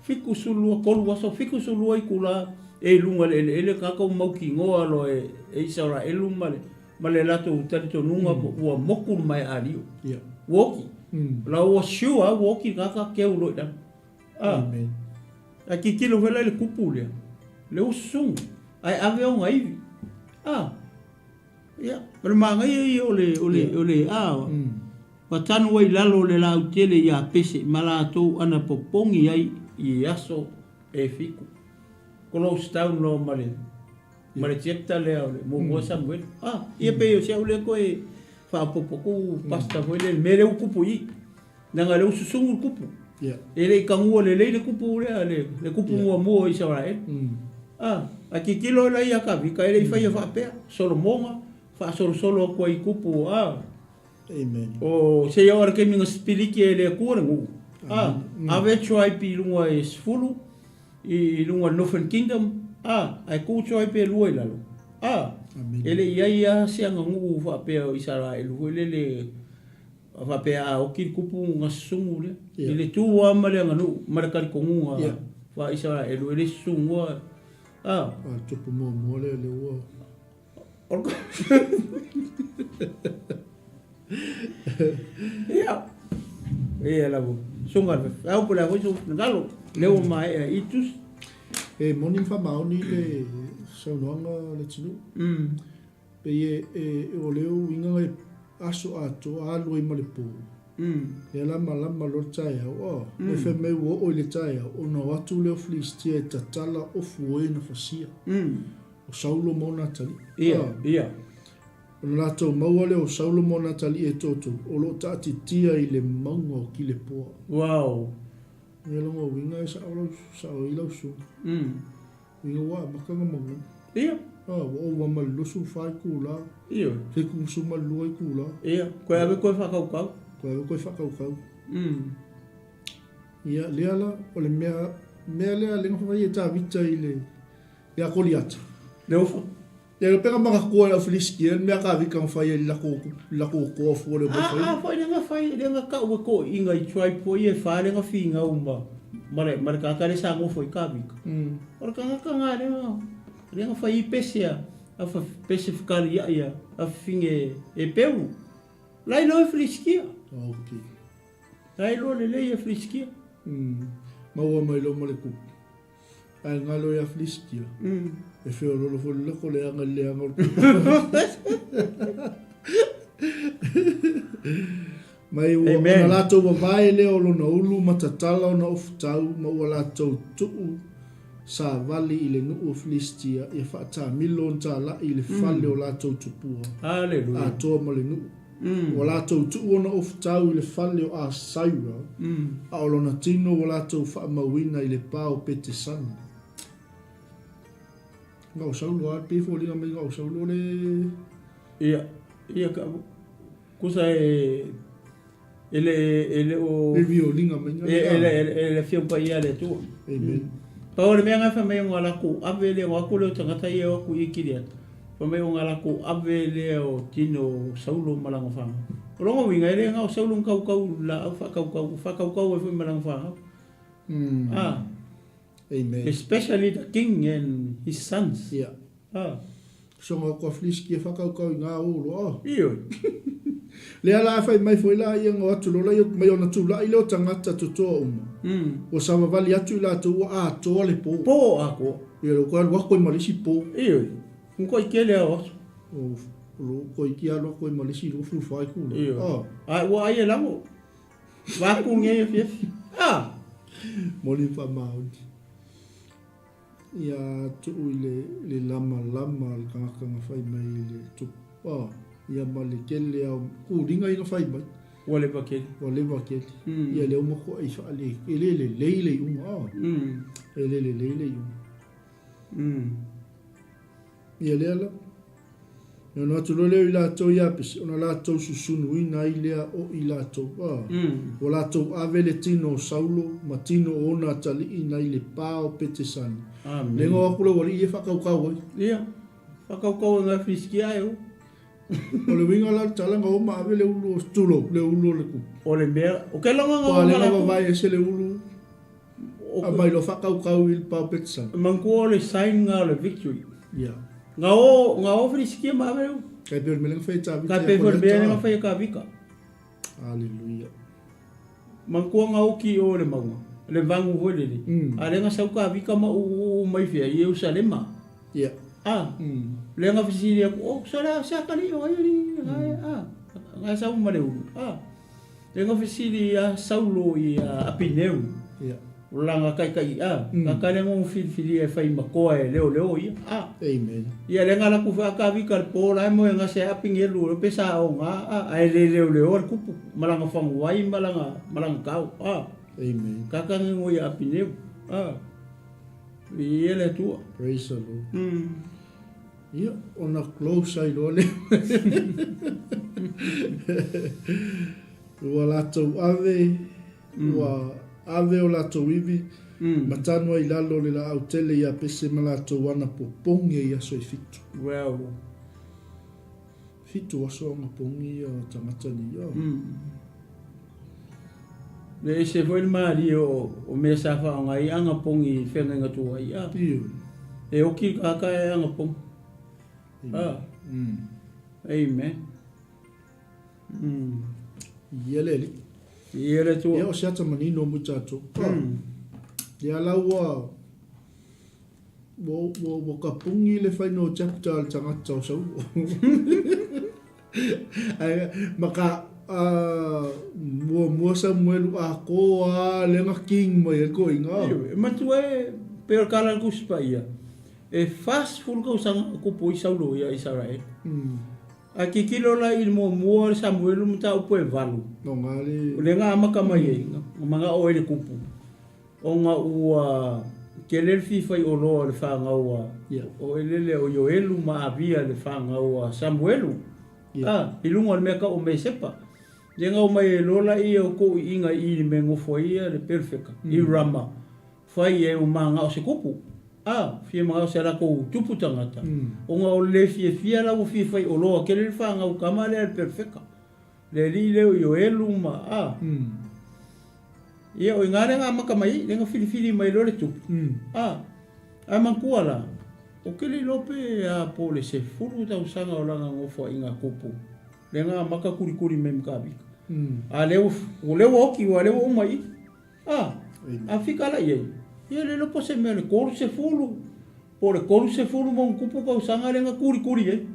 72, tolu aso, 72 itula e i luga o le eleele tagata ua mautinoa loa e Isaraelu ma le ma le latou talitonuga ua motu le maea alio. Ua oti. La ua sure lava ua oti le tagata keu loa i lalo. A. Ae tilotilo foi la i le kupu lea, lea ua susuga, ae ave ona ivi. A. Ia, o le manaia ia o le, o le, o le, a, ua tanu ai i lalo o le laau tele i Apese ma latou anapopogi ai i aso e fitu. Close down loa ma le, ma le chapter lea o le muamua Samuele. A, ia pei o si au lea toe faaopoopo atu pastor foi lea i le mea lea ua tupu i i. Leaga o lea ua susugu le kupu. E le i tagua lelei le kupu lea, le kupu muamua o Isaraelu. A, a tilotilo la ia Tavita, e le i faia faapea. Solomona, faasolosolo atu ai i kupu, a. Amen. O, seia oo i le taimi na sipiliki ai e le Atua le nuu. A, ave tribe i luga e 10, i luga o le Northern Kingdom, a, ae tu tribe e lua i lalo. A, e le i i ai lava se aganuu faapea o Isaraelu foi lele, A faapea a oti le kupu ona susugu lea. I le tu lava ma le aganuu ma le talitonuga faa-Isaraelu e le susugua. A le tupu muamua lea lea ua. Ia. Ia lava. Susuga i le faifeau po o le a foi sou finagalo. Lea ua maea i tusi. E moni ma faamaoni le saunoaga a Leatinuu. Pei e o lea uiga e aso atoa alu ai ma le po. Lea la malama loa le taeao, oh, e fai mai ua oo i le taeao, ona o atu lea o Filistia e tatala ofu o e na fasia. O Saulo ma ona atalii. Ia, ia. Ona latou maua lea o Saulo ma ona atalii e toatolu, o lo o taatitia i le mauga o Kilepoa. Wow. Ia lona uiga e sao lau, sao ai lau susuga. Uiga ua amata ona manu. Ia. A, ua ova ma le 24 itula. Ioe. 72 itula. Ia, toe ave toe faakaukau. Toe ave toe faakaukau. Ia, lea la, o le mea, mea lea lea na fai e Tavita i le, ia Koliata. Le ofa. Ia, le pega manatua e le au Filistia le mea a Tavita na fai ai i le latou, le latou toa fua le omai fai. A, a foi lea na fai, lea na tau e toeaiina i tribe foi ia e fa lea na finau ma, ma le, ma le tagata lea sa nofo i Tavita. O le tagata na lea na, lea na fai ai pese a, a fa, pese fekaliai a, a fafine e peu. La iloa e Filistia. Okay. La iloa lelei e Filistia. Maua mai loa ma le kupu. Ae galo ia Filistia. E feololo foi le loko leaga i le leaga o le kupu. Mai ua Amen. ona latou vavae lea o lona ulu ma tatala ona ofutau ma ua latou tuu savali i le nuu o Filistia ia faatamilo ona talai i le fale o latou tupua Hallelujah. atoa ma le nuu. Ua latou tuu ona ofutau i le fale o Asaira, a o lona tino ua latou faamauina i le pa o Petesani. Na o Saulo lava, pei e foliga mai na o Saulo le... Ia, ia ka, kusa e, e le, e le o... Le violiga mai e, e, le, e le Afioga Paia a le Atua. Amen. Pau o le mea na fai mai ona latou ave lea, o atu lea o tagata ia o atu i Kiriata. Fai mai ona latou ave lea o tino o Saulo ma lana fanau. O lona uiga e le na o Saulo na kaukau i laau faakaukau, faakaukau ai foi ma lana fanau. Ah. Amen. Especially the king and his sons. Yeah. Ah. Soga o kua Filistia whakaukau i ngā ō roa. Oh. Ioe. Lea la whai mai foi la ia ngā atu lola ia mai ona tūla'i leo tangata totoa uma. Ua savavali atu i latou ua atoa le pō. Pō atoa. Ia lo koe alu ako i malisi pō. Ioe. Ko i kele au aso. O lo ko i ki alu ako i malisi 24 itula. Ioe. Oh. Ai ua ai e lango. Vaku ngei e fiafi. Ah! Moni whamaoni. Ia tuu i le, le lamalama le tagata na whai mai i le tupu. Ah, ia ma le kele au kulinga i na whai mai. Ua leva kele. Ua leva kele. Ia le uma koa i whaale. E le le lei le uma. Ah. E le le lei le uma. Ia lea la. E ono atu loa lea o i latou i Apese, ona latou susunuina ai lea o i latou. A, ua latou ave le tino o Saulo ma tino o ona atalii nai le pa o Petesani. Amen. Le igoa aku le ualii e faakaukau ai. Ia, faakaukau e ngai Filisitia e o. O le uiga la o le tala na o ma ave le ulu o, tulou, le ulu o le kupu. O le mea, o ke loga Ua le na vavae ese le ulu, aumai loa faakaukau i le pa o Petesani. Manatua o le sign na o le victory. Ia. Na o, na o Filisitia ma ave le ulu. Tai pei o le mea lea na fai e Tavita Tai ia pei foi o le mea lea na Koliata. fai e Tavita. Aleluia. Manatua na oti i o i le mauga, le vanu foi lele, a lea na sau Tavita ma uu mai fea i Ierusalema. Ia. A, lea na fesili atu, oh, so le a se atalii o ai alii, a, na sau ma le ulu. A, lea na fesili ia Saulo i a Apineu. Ia. O lana taitai a, ka lea na filifilia e fai ma toa e leoleo ia. A. Amen. Ia lea na laku foi a Tavita le po la e moe na se Apinelu pe sa o nga a, a e le leoleo le kupu ma lana faguai ma lana, ma lana kau. A. Amen. Ka ka ngengo ia Apineu. A. Ia le Atua. Praise the Lord. Ia, ona close ai loa lea. Ua latou ave, ua ave o latou ivi, ma tanu ai i lalo o le laau tele i Apese ma latou ana popogi ai i aso e fitu. Well. Fitu aso ana pogi ia tagata nei. Oh. Le ese foi le malie o, o mea sa faaaoga ai aga pogi i feagaiga tuai a. Ioe. E oki le tagata e aga pogi. A. Amen. Ia le Alii. Ia le Atua. Ia o se ata manino mo i tatou. Ia la ua ua ua ua kapugi le final chapter a le tagata o Saulo. Ae ma ka muamua Samuelu atoa lava lea na king mai ai le toeaina. Ioe, e matua e pei o le tala a le Tusi Paia, e 40 tausaga na tupu ai Saulo ia Isaraelu. Ae tilotilo la i le muamua o le Samuelu mataupu e 8, o lea na amata mai ai, na manao ai le tupu, ona ua tele le fia faioloa o le fanau a o elele o Ioelu ma Avia le fanau a Samuelu, a, i luga o le mea tau o Mesepa. Lea na omai ai loa laia o toʻiʻiga i le mea e nofo ai ia le perofeta i Rama, fai ai ua manao se tupu, a, fia manao se latou tupu tagata, ona o le le fiafia la ua fia faioloa tele le fanau tama lea le perofeta. Le alii lea o Ioelu ma, a, ia, o i ina lea na amata mai ai, lea na filifili mai loa le tupu, a, ae manatua la, ou te le iloa pe a po o le 10 tausaga o lana nofoaiga tupu, lea na amata kulikuli mai ma Tavita. A lea ua, o lea ua oti, aua o lea ua uma i i. A, a fika la i ai, ia le iloa po o se mea o le 30, po o le 30 ma ona tupu tausaga lea na kulikuli ai.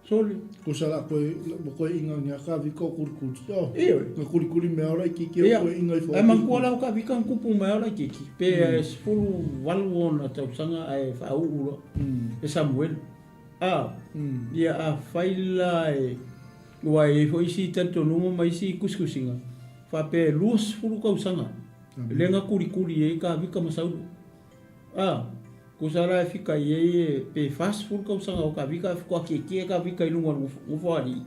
Sole. Ko sa la koe, ua koe inga ni a ka vika o kulikuli. Oh, Ioe. Nga kulikuli mea ola i kiki o koe inga i fo. Ai manatua la o ka vika nga kupu mea ola i kiki. Pe 18 ona tausaga ae faauu loa. E Samuelu. A, ia a fai la e, ua e i ai foi isi talitonuga ma isi kusikusiga, faapea e 20 tausaga lea na kulikuli ai ka vika ma Saulo. A, tusa la e fika i ai e pe 40 tausaga o ka vika e faatoa tietie ka vika i luga o le nofoalii,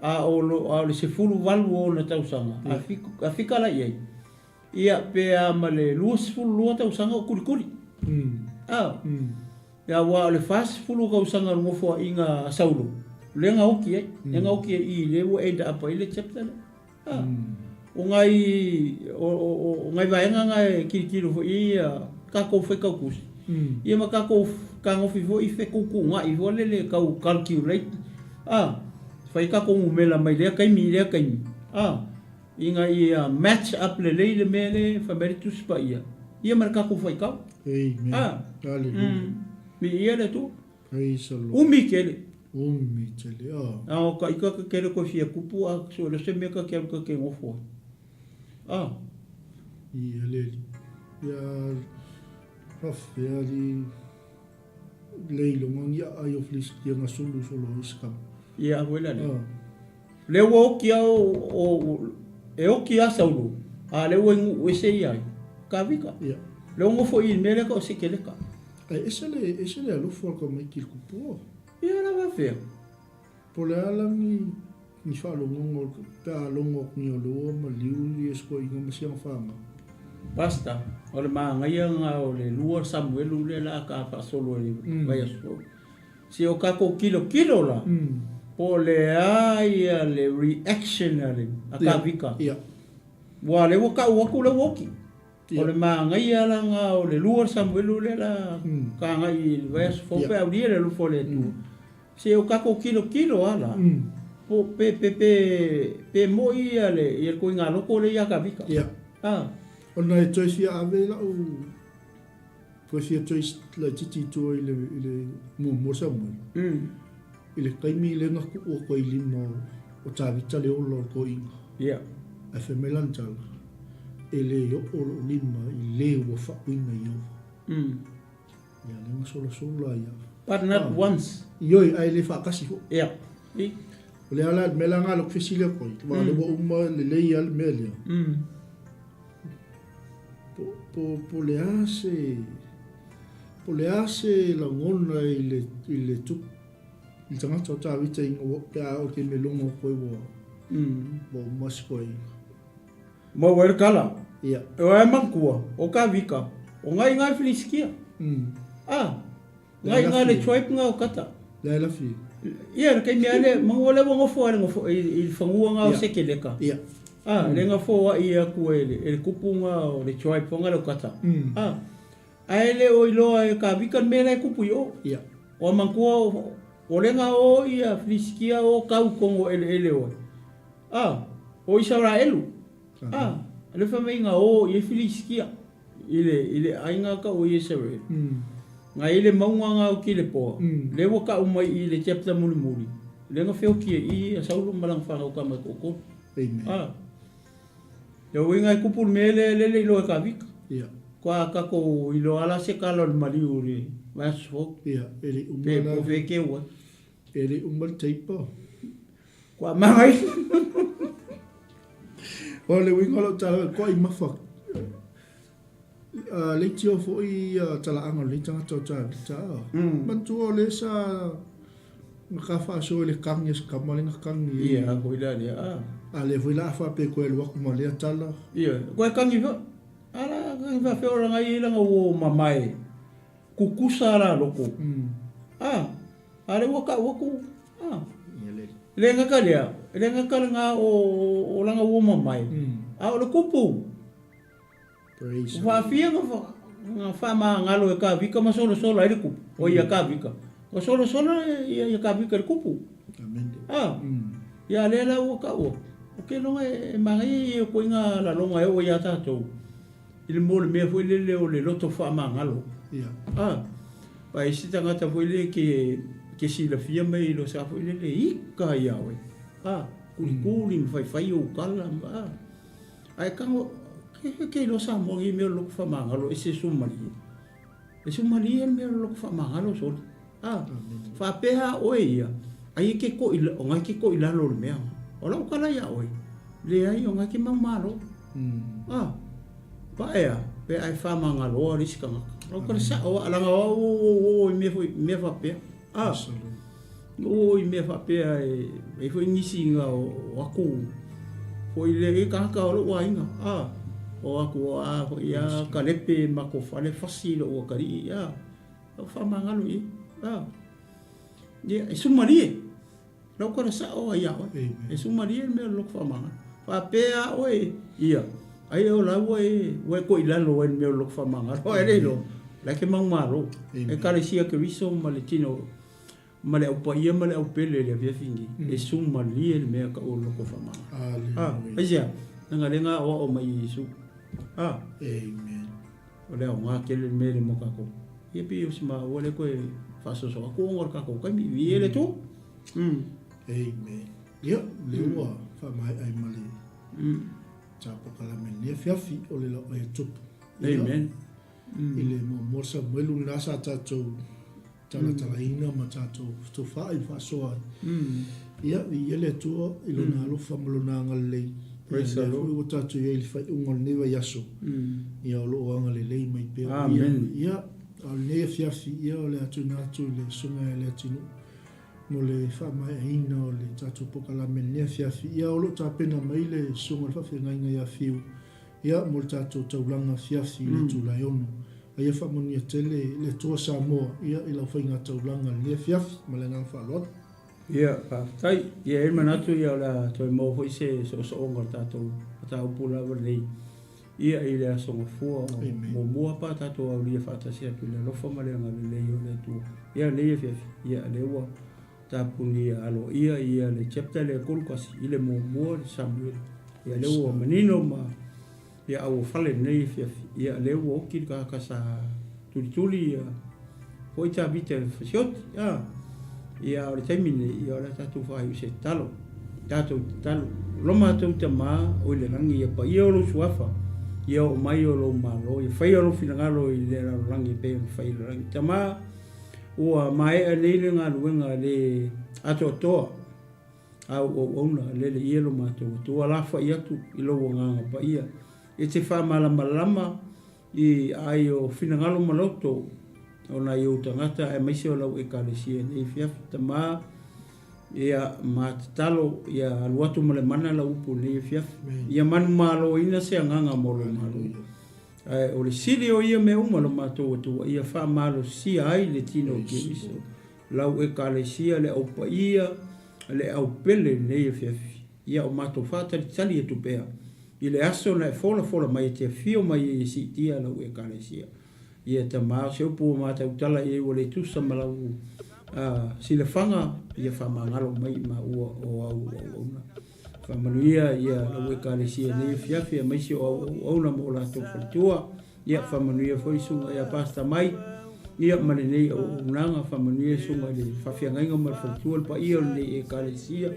a o lo, a o le 18 o ona tausaga, a fika, a fika la i ai, ia pe a ma le 22 tausaga o kulikuli. A, ia aua o le 40 tausaga o le nofoaiga a Saulo, lea na oti ai, lea na oti ai i lea ua end up ai le chapter lea. A, o nai, o, o, o nai vaega na e tilotilo foi i ai ia tatou faitau tusi, ia ma tatou fetagofi foi i fetuutuunai foi lele tau calculate, a, fai tatou numera mai lea taimi i lea taimi, a, ina ia match up lelei le mea lea e fai mai ai le Tusi Paia, ia ma le tatou faitau. Amen. A, Hallelujah. Viia le Atua. Praise the Lord. Umi tele. Umi tele, ah. A o ka ika ka kele koe fia kupu a so le se mea ka ke alu ka ke ngofo ai. Ah. I le ia whawhea li le ilonga ngi a ai o Filistia nga sulu solo i skam. Ia ahu ela le. Ah. Le ua oki a o, o, e oki a Saulo, a le ua ingu ese ia ai. Ka vika. Ia. Le ua ngofo i mea le ka o se keleka. Ai ese le, ese le alofa ka mai ki le kupua. Ia la faafefea. Po o le a la ni ni faalogoga o pe a logo atu ni o le ua maliu ia sikoiga ma siaga fanau. Pastor, o le manaia lena o le lua Samuelu lea la ka faasolo i le vaiaso fou. Se o tatou tilotilo la, po o le a ia le reaction a le a Kavika. Ua lea ua tau atu lea ua oti. O le manaia la lena o le lua Samuelu lea la ka agai i le vaiaso fou pe aulia le alofa o le Atua. Se o tatou tilotilo lava la, po pe pe pe pe moi ia le ia le koiga loto lea ia Kavika. Ia. A. Ona e toe fia ave lau toe fia toe laitiiti i tua i le i le muamua Samuelu. I le taimi lea na tuu atu ai i lima o Tavita le ola o le toeaina. Ia. Ae fai mai lana tala, E le oo lou lima i le ua faauiina e Ieova. Ia, lea na solasola ia. But not once. Ioe, ae le faatasi foi. Ia. I. O le ala, le mea la lena lou fesili atu ai, aua o lea ua uma lelei lava le mea lea. Po, po, po o le a se, po o le a se lagona i le, i le tupu, i le tagata o Tavita ina ua, pe a oo i le taimi e logo atu ai ua, ua uma si toeaina. Maua ai le tala. Ia. E oe manatua, o Kavika, o ngai ngai Filisitia. Ah, ngai ngai le tribe nga o kata. Le la fi. Ia, le taimi ale, manatua lea ua nofo ai le nofo i le fanua nga o Sekeleka. Ia. Ah, le nga fo ai aku e le kupu nga o le tribe nga le o kata. Ah, ae le o iloa e Kavika le mea la e kupu i o. Ia. O manatua o le nga o ia Filisitia o kau kongo ele ele oe. Ah, o Isaraelu. Ah, le fa mai nga o i Filisitia i le i le aiga ka o Israel. Nga i le maunga nga o ki le poa. Le ua ka mai i le chapter mulimuli. Le nga feoki e i a Saulo ma lana fanau ka mai ko. Amen. Ah. Le uiga e kupu le mea le le le iloa e Kavika. Ia. Kua kako iloa ala se kala o le maliu le vaiaso fou. Ia, e le uma Pe la. po fe ke ua. E le uma le teipa. Kua mangai. O le uiga o lau tala, kua i mafa. Leitio foi ia talaaga o lenei tagata o Tavita. Manatua o lea sa na ka faasoa i le kagi a se tama lea na kagi ai. Ia, foi la lea. Ah. A lea foi la a faapea e toe alu atu ma lea tala. Ia, koe kagi fa. Ala kagi faafeola ngai i langa ua mamae. Kukusa la loko. Ah, a le ua kau aku. Ah. Ia le. Le ngaka lea, le ngaka le ngā o langa ua mamae. A o le kupu. Praise. Faafia nga faamagalo e Kavika ma solosola ai le kupu. O ia Kavika. O solosola ia ia Kavika le kupu. Amen. Ah. Ia le la ua ka ua. O ke longa e mangai e ko inga la longa e o ia tatou. I le mo le mea foi lele o le loto faamagalo. Ia. Ah. Pa isi tagata foi le ke silafia mai i lo sa foi lele ika ia oe. Ah, kulikuli ma faifai o kala. Ah. Ae kango ke ke lo sa mo ngi me lo fa mangalo e se sumali. E sumali e me lo fa mangalo so. Ah, fa peha oe ia. Ai ke ko i o ngai ke ko i lalo le mea. O lau kala ia oe. Le ai o ngai ke mau malo. Ah. Pa ea, pe ai fa mangalo a risika ngaka. Lau kala sa o alanga o o o i me foi me fa pea. Ah. O i mea faapea e e foi nisi nga o aku foi le e kahaka o lou aiga a o aku a foi a kalepe ma ko fale fasi lo ua kali'i a lau faamagalo i a ia e sumalie lau kala sa'o ai ia oe e sumalie le mea o loko faamagalo faapea oe ia ai o laua e ua e ko'ilalo ai le mea o loko faamagalo ae le iloa la e ke maumalo e kalesia Keriso ma le tino ma le aupaia ma le aupele i le afiafi nei, e sumalie le mea ka o loko faamagalo. Ah, aisea, leaga lea na aoao mai e Iesu. Ah. Amen. O le aoga tele le mea lea mo tatou. Ia pei o si maua lea koe faasoasoa atu ona o le tatou taimi. Viia le Atua. Amen. Ia, lea ua faamaea ai ma le tapa kalame i lenei afiafi o le laʻai a Tupu. Amen. I le muamua Samuelu lena sa tatou talatalaina ma tatou fetofaai ma faasoa ai. Ia, viia le Atua i Lona alofa ma Lona agalelei. Praise the Ia, lea Lord. foi ua tatou i ai i le faaiuga o lenei vaiaso. Ia, o lo o agalelei mai pea. Amen. Ia, a o lenei afiafi, ia, o le a tuuina atu i le Susuga ia Leatinuu. mo le faamaeaina o le tatou polokalame i lenei afiafi. Ia, o lo o tapena mai le Susuga i le Faafeagaiga ia Fiu, ia, mo le tatou taulaga afiafi i le itula e 6. A ia faamanuia tele le Atua Samoa, ia, i lau faiga taulaga i lenei afiafi. Ma le agaga faaaloalo. Ia, faafetai. Ia, e i ai le manatu ia o le a toe maua foi se soosooga o le tatou mataupu lava lenei ia i le Aso Gafua o muamua pa tatou aulia faatasi atu i le alofa ma le agalelei o le Atua. Ia, lenei afiafi, ia, lea ua tapunia aloaia ia le chapter lea 31 i le muamua le Samuele. Ia, lea ua manino ma ia auofale lenei afiafi. Ia, lea ua oti le tagata sa tulituli ia foi Tavita e fasioti. A, ia, o le taimi lenei, ia, o le a tatou faaiu i se tatalo. Tatou tatalo. Lo matou Tama o i le lagi, ia paia o lou suafa, ia oo mai o lou Malo, ia faia lou finagalo i le lalolagi e pei ona fai i le lagi. Tama, ua maea nei le galuega le atoatoa a ou auauna, lele ia lo matou Atua lafoai atu i lou agaga paia, e te faamalamalama i aai o finagalo ma loto o nai ou tagata aemaise o lau Ekalesia nei afiafi. Tama, ia ma tatalo ia alu atu ma le mana lau upu i lenei afiafi. Ia manumaloina se agaga mo lou Malo. Ae o le sili o ia mea uma lo matou Atua, ia faamalosia ai le tino o Keriso, lau Ekalesia, le au paia, le au pele i lenei afiafi. Ia o matou faatalitali atu pea i le aso na e folafola mai e te afio mai ai e siitia lau Ekalesia. Ia Tama, o se upu ua matautala i ai ua le tusa ma lau silafaga, ia faamagalo mai i maua o au auauna. Faamanuia ia lau Ekalesia i lenei afiafi aemaise o au auauna ma o latou faletua. Ia faamanuia foi susuga ia Pastor Mike ia ma lenei auaunaga. Faamanuia susuga i le faafeagaiga ma le faletua, le paia o lenei Ekalesia,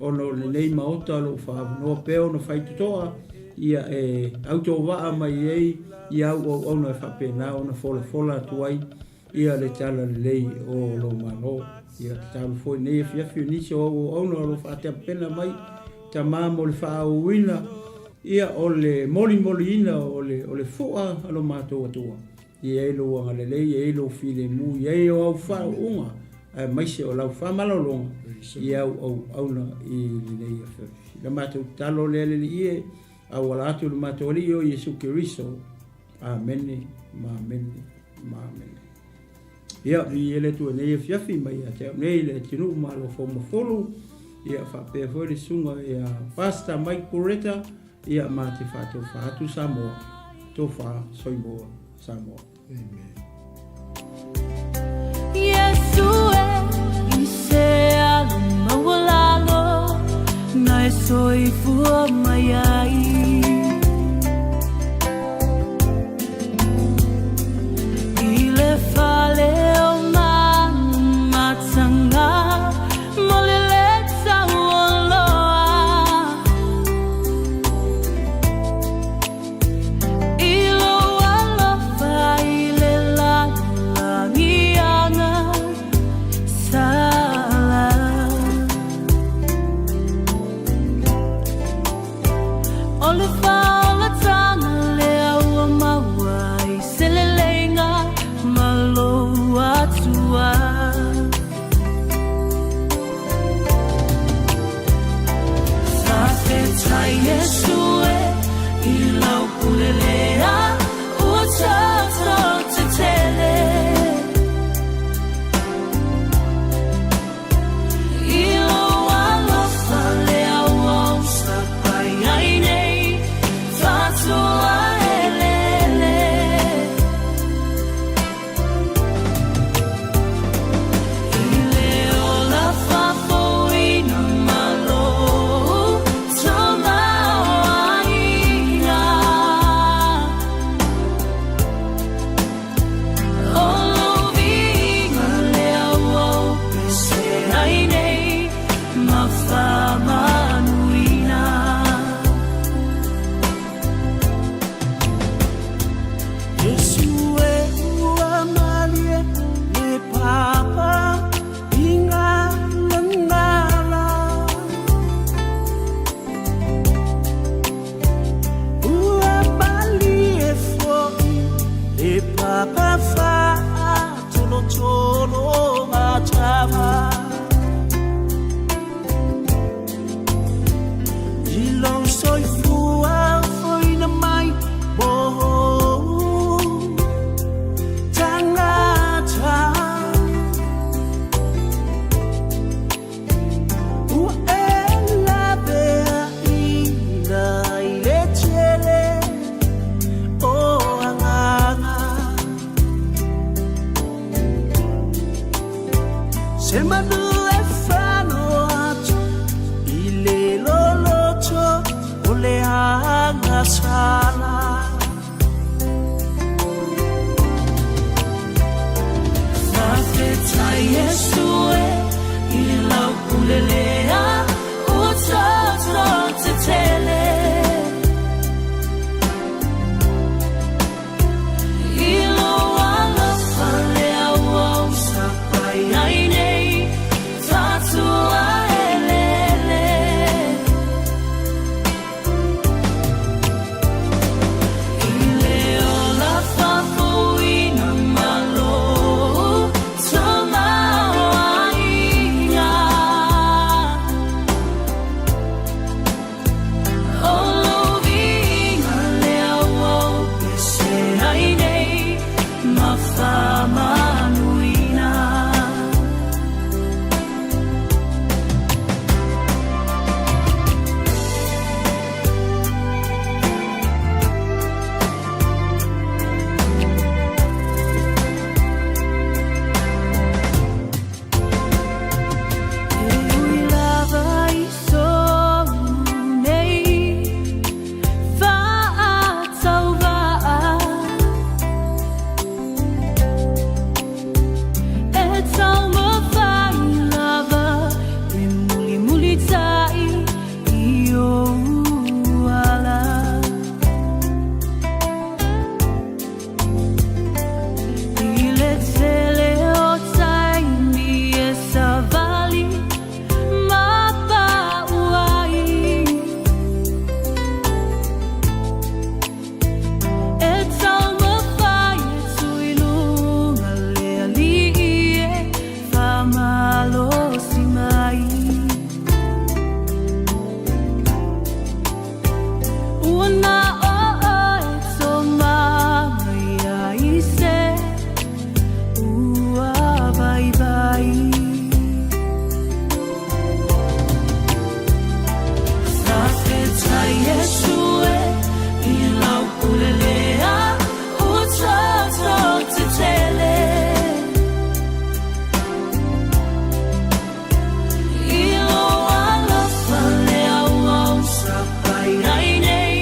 ona o lenei maota o lo o faaavanoa pea ona faitotoa ia e autovaa mai ai ia au auauna e faapena ona folafola atu ai ia le talalelei o lou Malo. Ia tatalo foi nei afiafi o nisi o au auauna o lo o faatapena mai Tama mo le faaauauina ia o le molimoliina o le o le fua a lo matou Atua. Ia i ai lou agalelei, ia i ai lou filemu, ia i ai o au faauuga aemaise o lau faamalologa i au auauna i lenei afiafi. La matou tatalo lea le Alii e, auala atu i lo matou Alii o Iesu Keriso. Amene ma amene ma amene. Ia, viia le Atua i lenei afiafi mai ia te au nei le atunuu ma alofa mafulu. Ia, faapea foi le susuga ia Pastor Mike Pureta, ia ma te faatofa atu Samoa. Tofa soimoa Samoa. Amen. Iesu e i se alo maualalo na e soifua mai ai. I le fale o Manumatanga mo le le taualoa. I lou alofa i le lalolagi aga sala. O le faaolataga lea ua maua i se leleiga ma lou Atua. Faafetai Iesu e i lau pule lea ua tatou tetele. I lou alofa lea ua ou sapai ai nei. sala. Faafetai Iesu e i lau pule lea ua toto tetele. I lou alofa lea ua ou sapai ai nei, fatuaeleele. I le ola faafouina ma lou tamaoaiga. O lou viiga lea ua ou pese ai nei ma faamanuina. E ui lava i sou nei faatauvaa, e taumafai lava e mulimulitai i ou ala. I le tele o taimi e savali ma pau ai, e taumafai e tuu i luga le Alii e faamalosi mai. Ua na o oe tomai ai se ua vaivai. Faafetai Iesu e i lau pule lea ua toto tetele. I lou alofa lea ua ou sapai ai nei,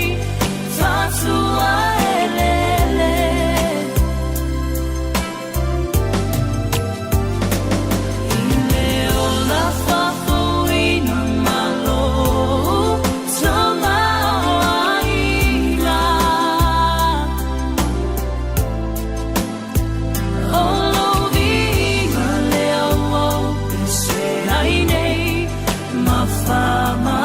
fatuaeleele. I le ola faafouina ma lou tamaoaiga. O lou viiga lea ua ou pese ai nei ma faamanuina.